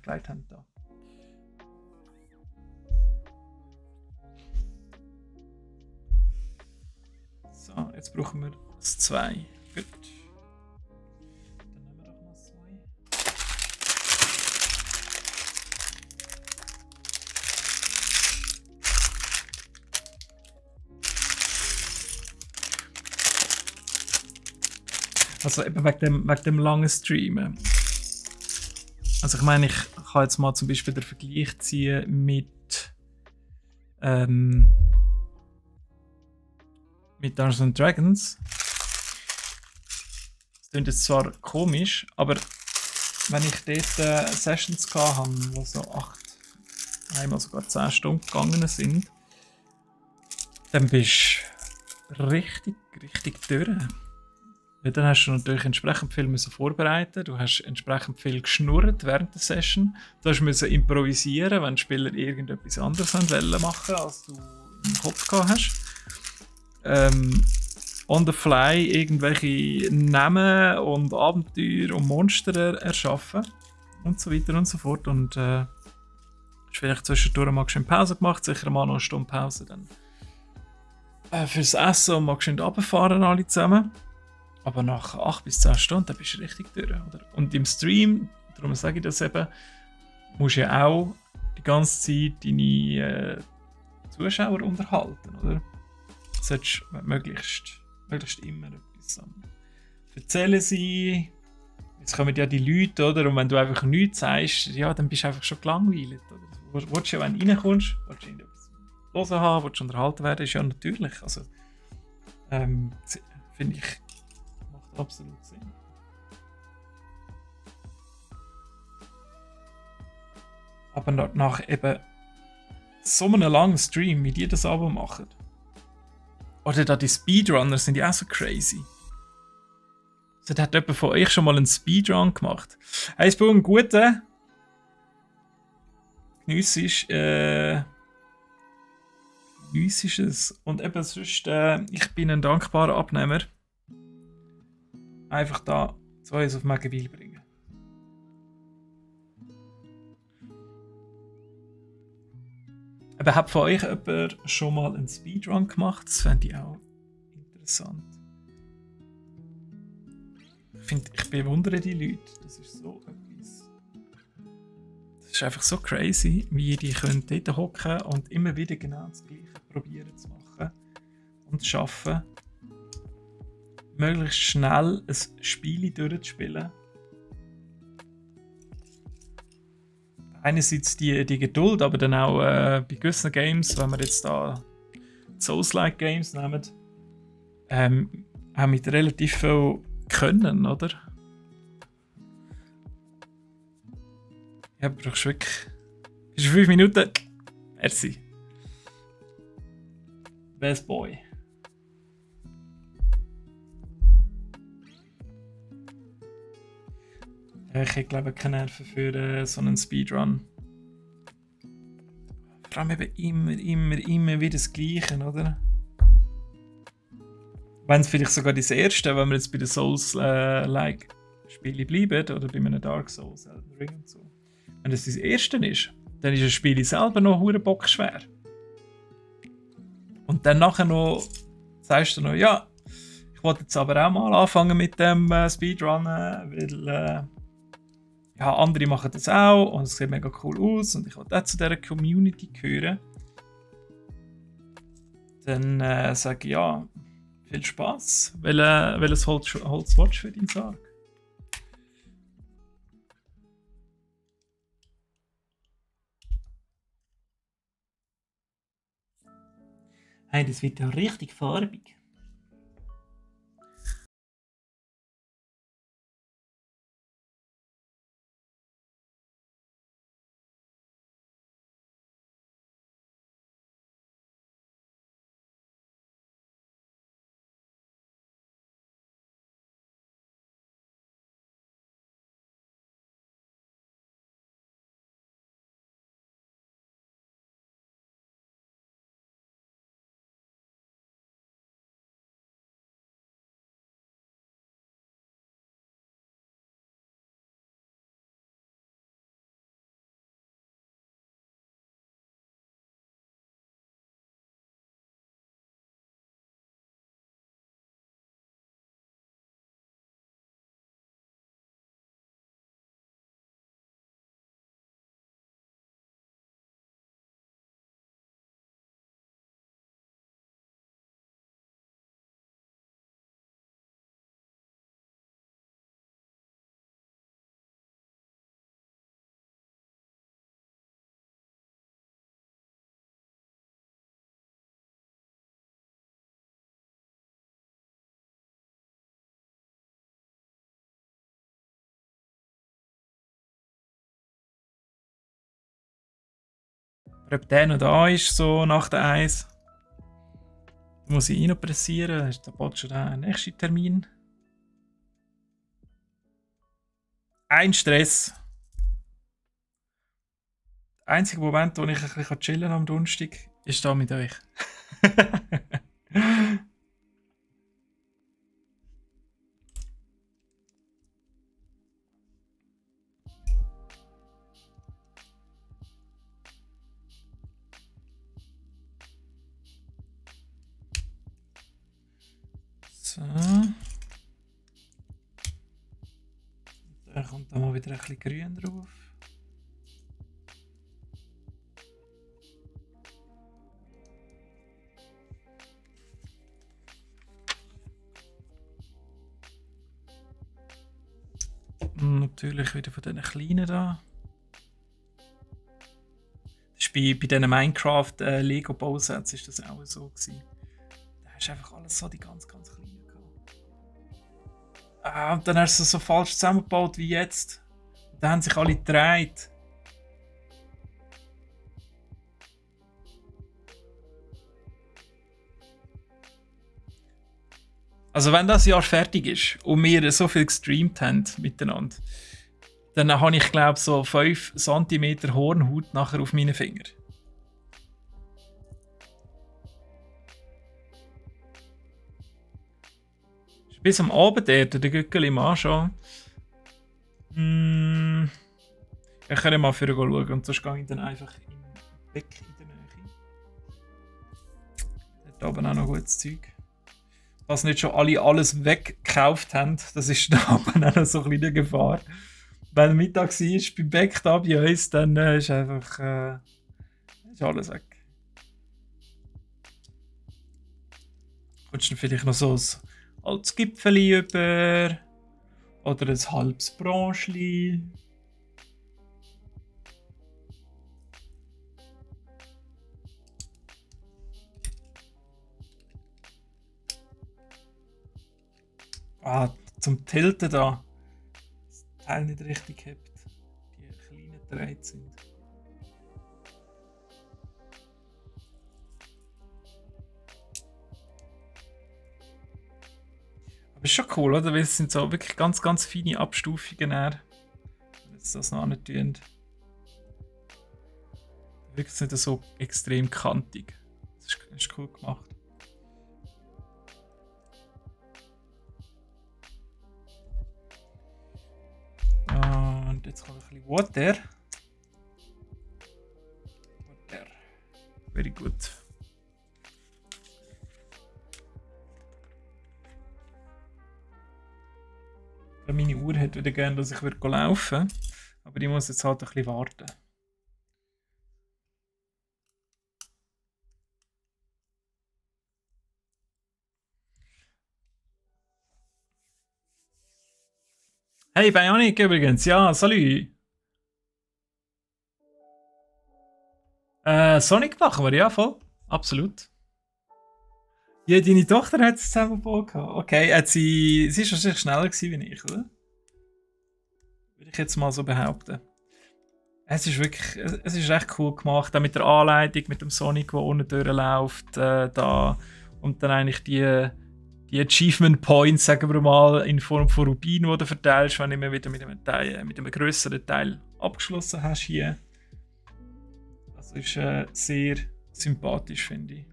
gelegt haben. Da. So, jetzt brauchen wir das 2. Gut. Dann nehmen wir auch noch 2. Also eben wegen dem langen Streamen. Also ich meine, ich kann jetzt mal zum Beispiel den Vergleich ziehen mit Dungeons Dragons. Das klingt jetzt zwar komisch, aber wenn ich dort Sessions hatte, die so 8, einmal sogar 10 Stunden gegangen sind, dann bist du richtig durch. Ja, dann hast du natürlich entsprechend viel vorbereiten. Du hast entsprechend viel geschnurrt während der Session. Du musst improvisieren, wenn die Spieler irgendetwas anderes machen, als du im Kopf gehabt hast. On the fly irgendwelche Namen und Abenteuer und Monster erschaffen. Und so weiter und so fort. Und hast vielleicht zwischendurch mal schön Pause gemacht, sicher mal noch eine Stunde Pause. Dann fürs Essen und mal schön runterfahren alle zusammen. Aber nach 8 bis 10 Stunden dann bist du richtig durch. Oder? Und im Stream, darum sage ich das eben, musst du ja auch die ganze Zeit deine Zuschauer unterhalten. Oder? Du solltest möglichst immer etwas erzählen sein. Jetzt kommen ja die Leute, oder? Und wenn du einfach nichts sagst, ja, dann bist du einfach schon gelangweilt. Oder? Willst du ja, wenn du reinkommst, willst du etwas hören haben, willst du unterhalten werden, ist ja natürlich. Also, finde ich, macht absolut Sinn. Aber nach eben so einem langen Stream, wie die das aber machen, oder da die Speedrunner sind ja auch so crazy. Also, hat jemand von euch schon mal einen Speedrun gemacht? Hey, es einen guten. Geniessisch es. Und eben sonst, ich bin ein dankbarer Abnehmer. Einfach da so eins auf Magenwil bringen. Aber hat von euch jemand schon mal einen Speedrun gemacht? Das fände ich auch interessant. Ich bewundere die Leute. Das ist so etwas. Das ist einfach so crazy, wie die können dort hocken und immer wieder genau das Gleiche probieren zu machen und zu schaffen, möglichst schnell ein Spiel durchzuspielen. Einerseits die Geduld, aber dann auch bei gewissen Games, wenn wir jetzt da Souls-like Games nehmen, auch mit relativ viel Können, oder? Ja, brauchst du wirklich. Ist 5 Minuten? Merci. Best Boy. Ich hätte, glaube ich, keine Nerven für so einen Speedrun. Vor allem eben immer wieder das Gleiche, oder? Wenn es vielleicht sogar das erste, wenn wir jetzt bei den Souls-like-Spielen bleiben, oder bei einem Dark Souls, Elden Ring und so. Wenn das erste ist, dann ist das Spiel selber noch hure bockschwer. Und dann nachher noch sagst du noch, ja, ich wollte jetzt aber auch mal anfangen mit dem Speedrunnen, weil ja, andere machen das auch und es sieht mega cool aus und ich wollte auch zu dieser Community gehören. Dann sage ich ja, viel Spaß, welches Holz willst du für deinen Sarg? Hey, das wird ja richtig farbig. Ob der noch da ist, so nach der 1. Muss ich ihn noch pressieren? Ist da bald schon der nächste Termin? Ein Stress. Der einzige Moment, wo ich ein bisschen chillen am Donnerstag, ist da mit euch. So. Da kommt dann mal wieder ein bisschen grün drauf. Natürlich wieder von diesen kleinen da. Das ist bei diesen Minecraft Lego Bausätzen ist das auch so gewesen. Da hast du einfach alles so die ganz kleinen gehabt. Und dann hast du es so falsch zusammengebaut wie jetzt. Und dann haben sich alle gedreht. Also wenn das Jahr fertig ist und wir so viel gestreamt haben miteinander, dann habe ich glaube so 5 cm Hornhaut nachher auf meinen Fingern. Bis am Abend der Gückeli mal anschauen. Ich kann mal für schauen und sonst gehe ich dann einfach im Beck in der Nähe. Dort oben auch noch gutes Zeug. Was nicht schon alle alles weggekauft haben, das ist da oben auch noch so eine kleine Gefahr. Wenn Mittag war beim Beck da bei uns, dann ist einfach ist alles weg. Kommst du vielleicht noch so ein altes Gipfeli über oder ein halbes Branchli. Zum Tilten da. Das Teil nicht richtig hebt. Die kleinen Drähte sind. Aber ist schon cool, oder? Weil es sind so wirklich ganz, ganz feine Abstufungen. Wenn jetzt das noch nicht tun. Wirklich nicht so extrem kantig. Das ist cool gemacht. Und jetzt kommt ein bisschen Water. Water. Very good. Meine Uhr hätte wieder gerne, dass ich laufen würde. Aber ich muss jetzt halt ein bisschen warten. Hey, Bionic übrigens. Ja, salut. Sonic machen wir, ja, voll. Absolut. Ja, deine Tochter hat es zusammengebaut gehabt. Okay, sie ist wahrscheinlich schneller gewesen wie ich, oder? Würde ich jetzt mal so behaupten. Es ist wirklich, es ist recht cool gemacht, auch mit der Anleitung, mit dem Sonic, der unten durchläuft, da. Und dann eigentlich die Achievement Points, sagen wir mal, in Form von Rubinen, die du verteilst, wenn du immer wieder mit einem grösseren Teil abgeschlossen hast hier. Das ist sehr sympathisch, finde ich.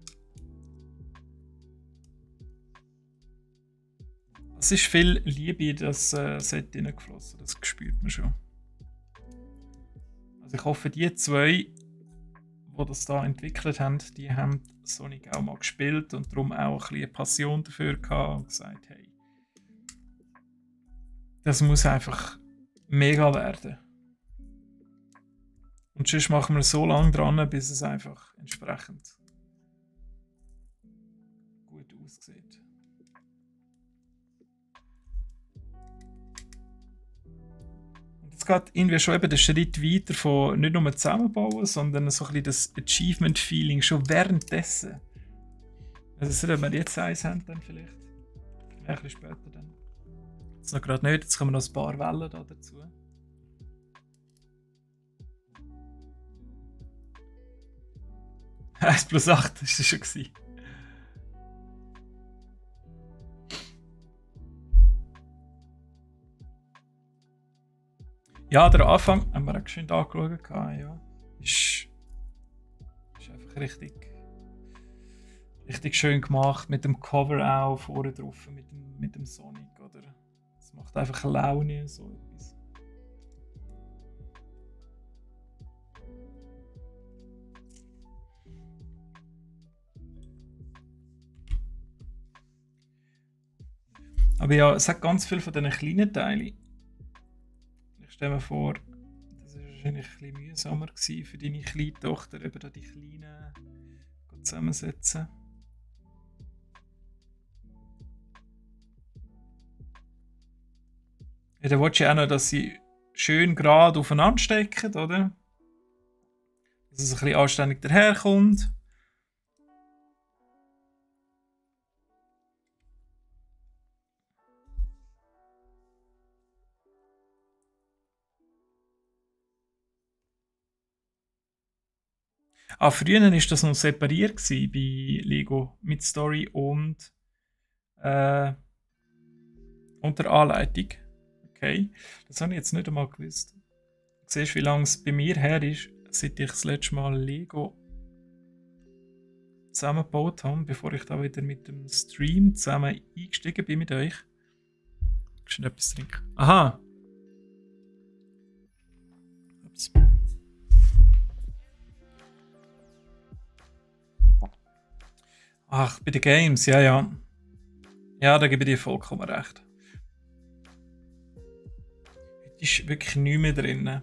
Es ist viel Liebe in das Set hineingeflossen, das spürt man schon. Also ich hoffe, die zwei, die das da entwickelt haben, die haben Sonic auch mal gespielt und darum auch ein bisschen eine Passion dafür gehabt und gesagt, hey, das muss einfach mega werden. Und sonst machen wir so lange dran, bis es einfach entsprechend gut aussieht. Und jetzt geht irgendwie schon eben der Schritt weiter von nicht nur zusammenbauen, sondern so ein bisschen das Achievement-Feeling schon währenddessen. Also wenn wir jetzt eins haben, dann vielleicht. Ein bisschen später dann. Jetzt noch gerade nicht, jetzt kommen noch ein paar Wellen da dazu. 1+8 ist es schon gewesen. Ja, der Anfang haben wir auch schön angeschaut. Ja. Ist einfach richtig schön gemacht. Mit dem Cover auch vorne drauf, mit dem Sonic. Oder? Das macht einfach Laune, so etwas. Aber ja, es hat ganz viel von diesen kleinen Teilen. Ich stelle mir vor, das war wahrscheinlich ein bisschen mühsamer für deine kleine Tochter, eben da die kleinen zusammensetzen. Ja, dann willst du ja auch noch, dass sie schön gerade aufeinander stecken, oder? Dass es ein bisschen anständig daherkommt. Früher war das noch separiert bei Lego mit Story äh, und der Anleitung. Okay, das habe ich jetzt nicht einmal gewusst. Du siehst, wie lange es bei mir her ist, seit ich das letzte Mal Lego zusammengebaut habe, bevor ich da wieder mit dem Stream zusammen eingestiegen bin mit euch. Schon etwas trinken. Aha! Ups. Ach, bei den Games, ja, ja. Ja, da gebe ich dir vollkommen recht. Heute ist wirklich nichts mehr drin.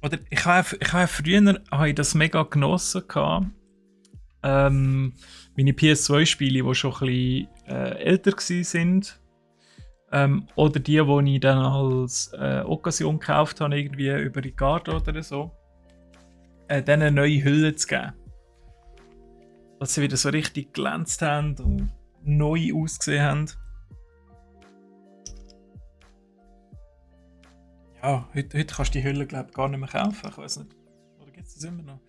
Oder ich habe früher das mega genossen. Meine PS2-Spiele, die schon ein bisschen älter waren. Oder die ich dann als Occasion gekauft habe, irgendwie über Ricardo oder so. Denen eine neue Hülle zu geben. Dass sie wieder so richtig glänzt haben und neu ausgesehen haben. Ja, heute kannst du die Hülle glaub, gar nicht mehr kaufen. Ich weiß nicht. Oder gibt es das immer noch?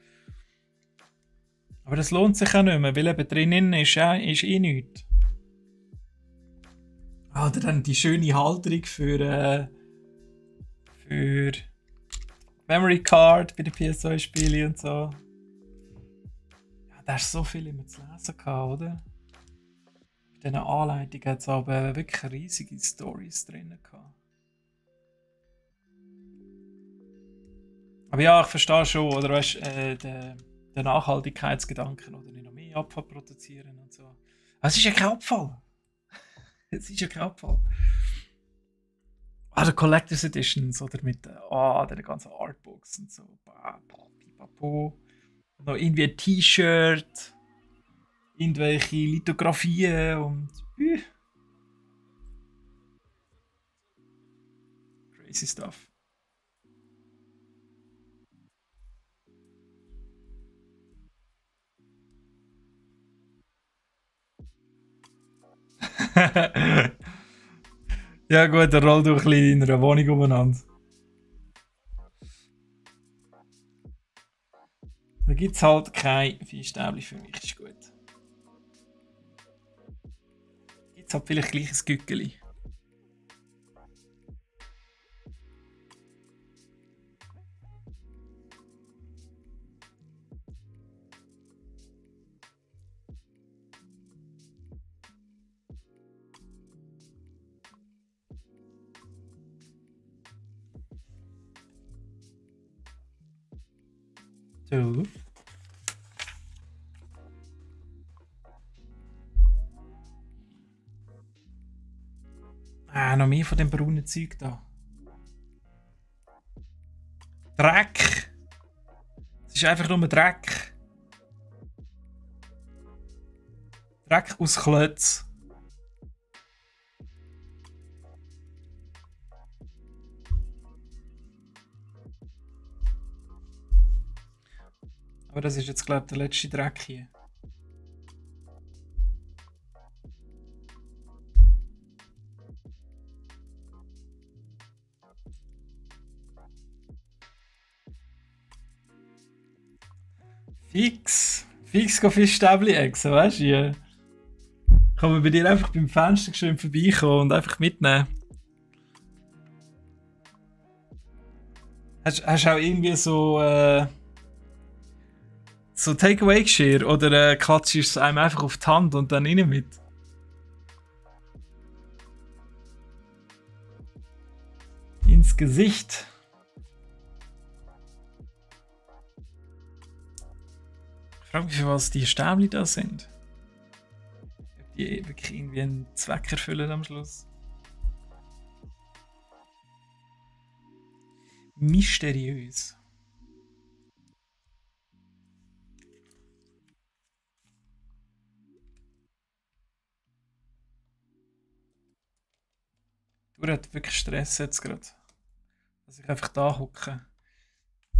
Aber das lohnt sich auch nicht mehr, weil eben drinnen ist eh nichts. Oder dann die schöne Halterung für Memory Card bei den PS2-Spielen und so. Ja, da hast so viel immer zu lesen gehabt, oder? Bei diesen Anleitungen hat es aber wirklich riesige Stories drin gehabt. Aber ja, ich verstehe schon, oder weißt der Nachhaltigkeitsgedanken oder nicht noch mehr Abfall produzieren und so. Aber es ist ja kein Abfall. Es ist ja kein Abfall. Der Collectors Editions oder mit den ganzen Artbooks und so. Pipapo. Und noch irgendwie ein T-Shirt, irgendwelche Lithografien und. Crazy stuff. Ja gut, dann roll du ein bisschen in einer Wohnung umeinander. Da gibt es halt kein Viehstäbli für mich, ist gut. Gibt es halt vielleicht gleich ein Gückeli. So. Noch mehr von dem braunen Zeug da. Dreck! Es ist einfach nur Dreck. Dreck aus Klötz. Aber das ist jetzt, glaube ich, der letzte Dreck hier. Fix go Fischstäbli exen, weißt du? Ja. Kann man bei dir einfach beim Fenster schön vorbeikommen und einfach mitnehmen. Hast du auch irgendwie so Takeaway-Geschirr oder klatschst du es einem einfach auf die Hand und dann rein mit? Ins Gesicht. Ich frage mich, für was die Stäbli da sind. Ob die wirklich irgendwie einen Zweck erfüllen am Schluss. Mysteriös. Du hast wirklich Stress jetzt gerade. Dass ich einfach da hocke.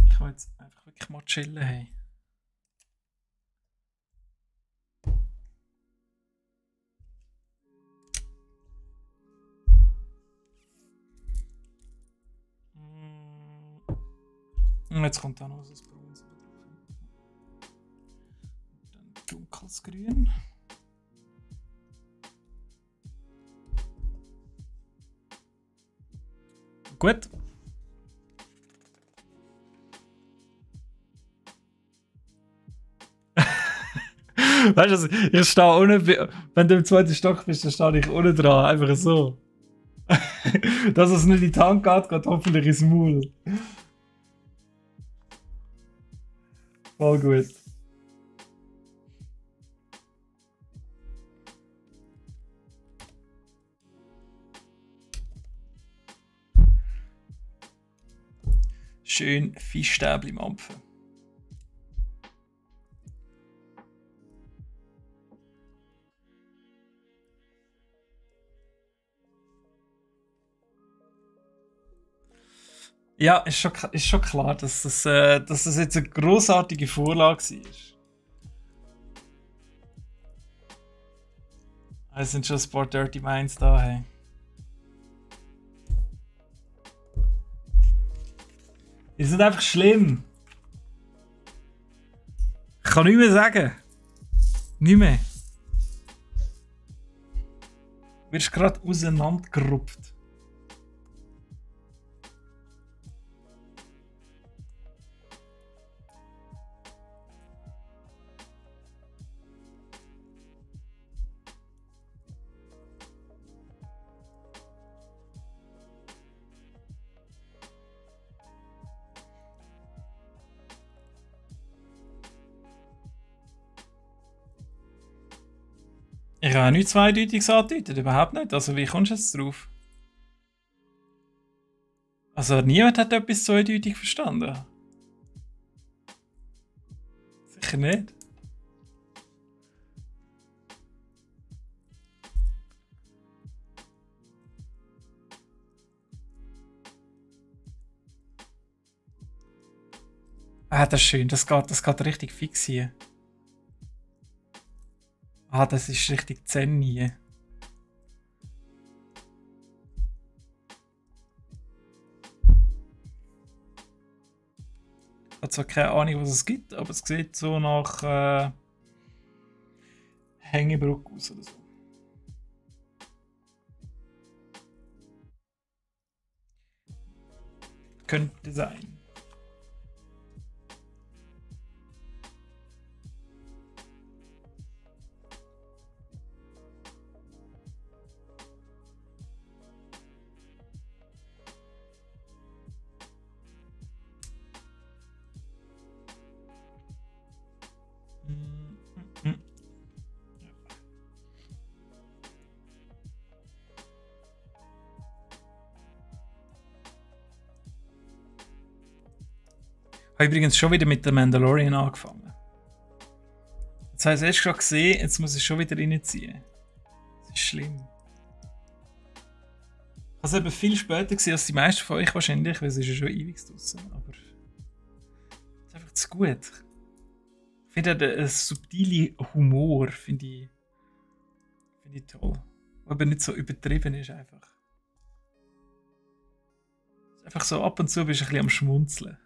Ich will jetzt einfach wirklich mal chillen. Hey. Und jetzt kommt da noch so ein Braunes drauf. Dann dunkles Grün. Gut. Weißt du, ich stehe unten, wenn du im zweiten Stock bist, dann stehe ich unten dran, einfach so. Dass es nicht in die Hand geht, geht hoffentlich ins Maul. Voll gut. Schön Fischstäbli mampfen. Ja, ist schon klar, dass das jetzt eine grossartige Vorlage war. Es sind schon ein paar Dirty Minds da. Hey. Die sind einfach schlimm. Ich kann nichts mehr sagen. Nicht mehr. Du wirst gerade auseinandergerupft. Ich habe nichts Zweideutiges angedeutet, überhaupt nicht. Also wie kommst du jetzt drauf? Also niemand hat etwas zweideutig verstanden. Sicher nicht. Ah, das ist schön, das geht richtig fix hier. Ah, das ist richtig zen hier. zwar keine Ahnung, was es gibt, aber es sieht so nach Hängebrücke aus oder so. Könnte sein. Ich habe übrigens schon wieder mit der Mandalorian angefangen. Jetzt habe ich es erst gerade gesehen, jetzt muss ich schon wieder reinziehen. Das ist schlimm. Ich habe es eben viel später gesehen als die meisten von euch wahrscheinlich, weil es ist ja schon ewig draussen. Aber es ist einfach zu gut. Ich finde den subtilen Humor finde ich toll. Aber nicht so übertrieben ist einfach. Es ist einfach so ab und zu bist du ein bisschen am Schmunzeln.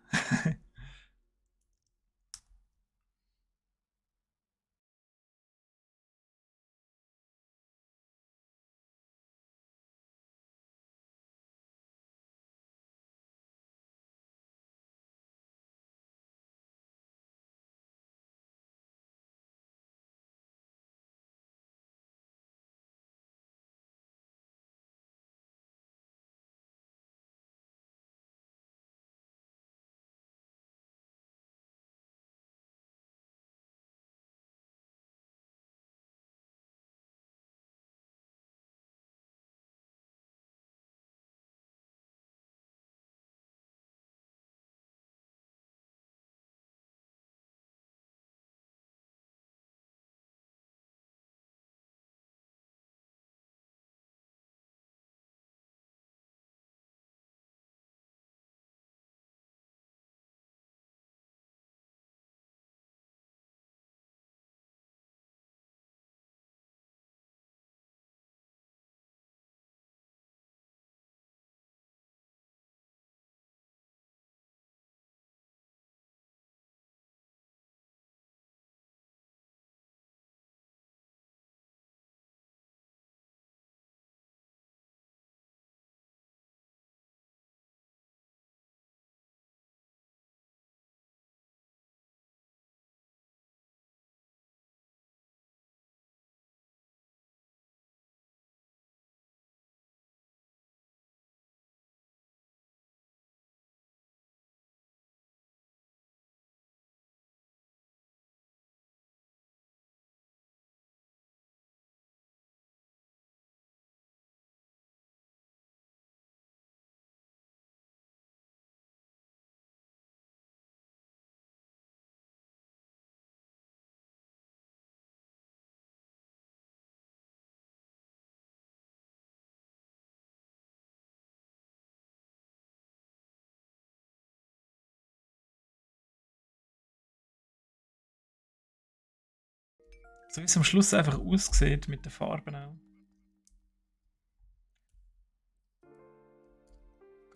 So wie es am Schluss einfach aussieht mit den Farben auch.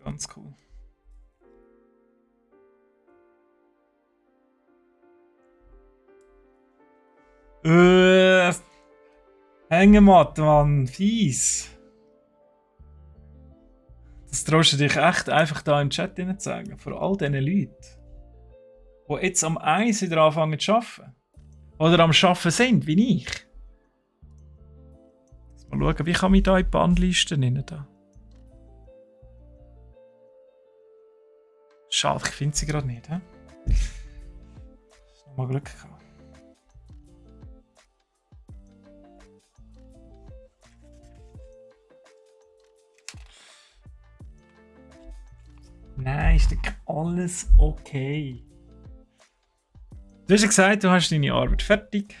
Ganz cool. Hängematte, Mann, fies. Das traust du dich echt einfach da in den Chat zu sagen. Vor all diesen Leuten, die jetzt am Eis wieder anfangen zu arbeiten. Oder am Arbeiten sind, wie ich. Mal schauen, wie kann ich da in die Bandliste rein da. Schade, ich finde sie gerade nicht. He? Nochmal Glück gehabt. Nein, ist alles okay. Du hast ja gesagt, du hast deine Arbeit fertig.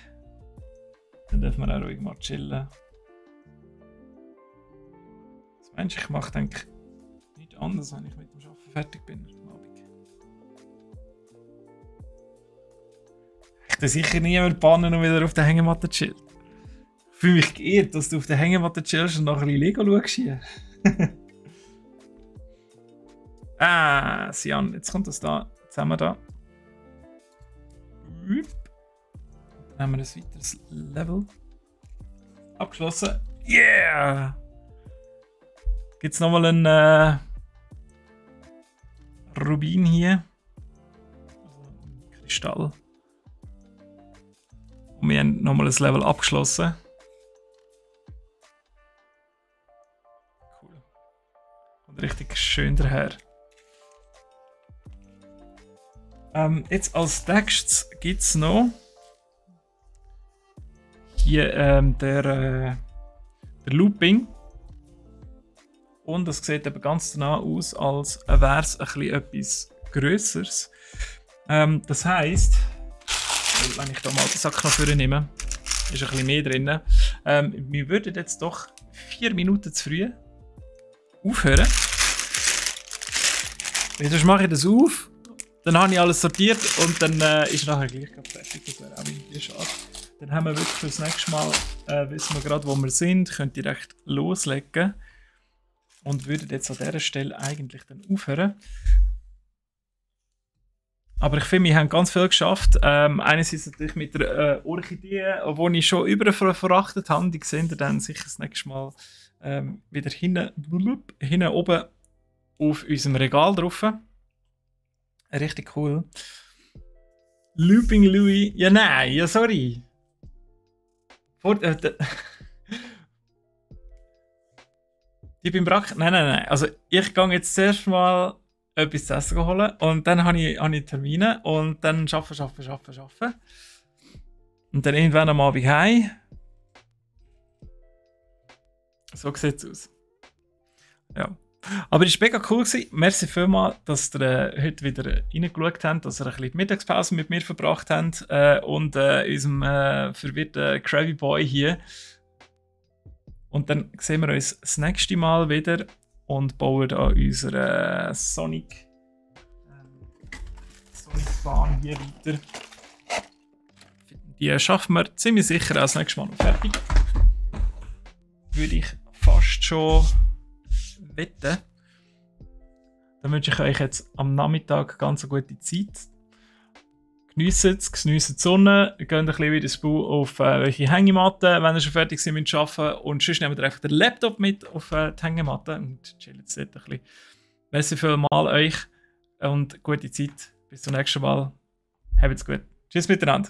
Dann dürfen wir auch ruhig mal chillen. Was meinst du, ich mache eigentlich nichts anderes, wenn ich mit dem Arbeiten fertig bin am Abend. Ich kann sicher niemand bannen und wieder auf der Hängematte chillen. Ich fühle mich geehrt, dass du auf der Hängematte chillst und nachher ein Lego schaust hier. Sian, jetzt kommt das da. Jetzt haben wir da. Dann haben wir ein weiteres Level. Abgeschlossen. Yeah! Gibt es nochmal einen Rubin hier. Also ein Kristall. Und wir haben nochmal ein Level abgeschlossen. Cool. Und richtig schön daher. Jetzt als nächstes gibt es noch hier der Looping. Und es sieht eben ganz danach aus, als wäre es etwas Größeres. Das heisst, wenn ich da mal den Sack noch vornehme, ist ein bisschen mehr drin. Wir würden jetzt doch 4 Minuten zu früh aufhören. Jetzt mache ich das auf, dann habe ich alles sortiert und dann ist nachher gleich fertig. Das wäre auch irgendwie schade. Dann haben wir wirklich für das nächste Mal, wissen wir gerade, wo wir sind, können direkt loslegen. Und würden jetzt an dieser Stelle eigentlich dann aufhören. Aber ich finde, wir haben ganz viel geschafft. Einerseits natürlich mit der Orchidee, die ich schon überverachtet habe. Die sehen ihr dann sicher das nächste Mal wieder hinten oben auf unserem Regal drauf. Richtig cool. Looping Louis. Ja, nein, ja, sorry. Ich bin Brack. Nein. Also, ich gehe jetzt zuerst mal etwas zu essen holen und dann habe ich Termine und dann arbeiten. Und dann irgendwann am Abend heim. So sieht es aus. Ja. Aber es war mega cool. Merci vielmals, dass ihr heute wieder reingeschaut habt, dass ihr ein bisschen die Mittagspause mit mir verbracht habt und unserem verwirrten Krabby Boy hier. Und dann sehen wir uns das nächste Mal wieder und bauen an unserer Sonic Bahn hier weiter. Die schaffen wir ziemlich sicher als nächstes Mal noch fertig. Würde ich fast schon wetten. Dann wünsche ich euch jetzt am Nachmittag ganz eine gute Zeit. Geniessen die Sonne, geht ein bisschen wieder auf welche Hängematte, wenn ihr schon fertig seid mit Arbeiten. Und sonst nehmt ihr einfach den Laptop mit auf die Hängematte und chillt jetzt dort ein bisschen. Merci vielmals euch und gute Zeit. Bis zum nächsten Mal. Habt's gut. Tschüss miteinander.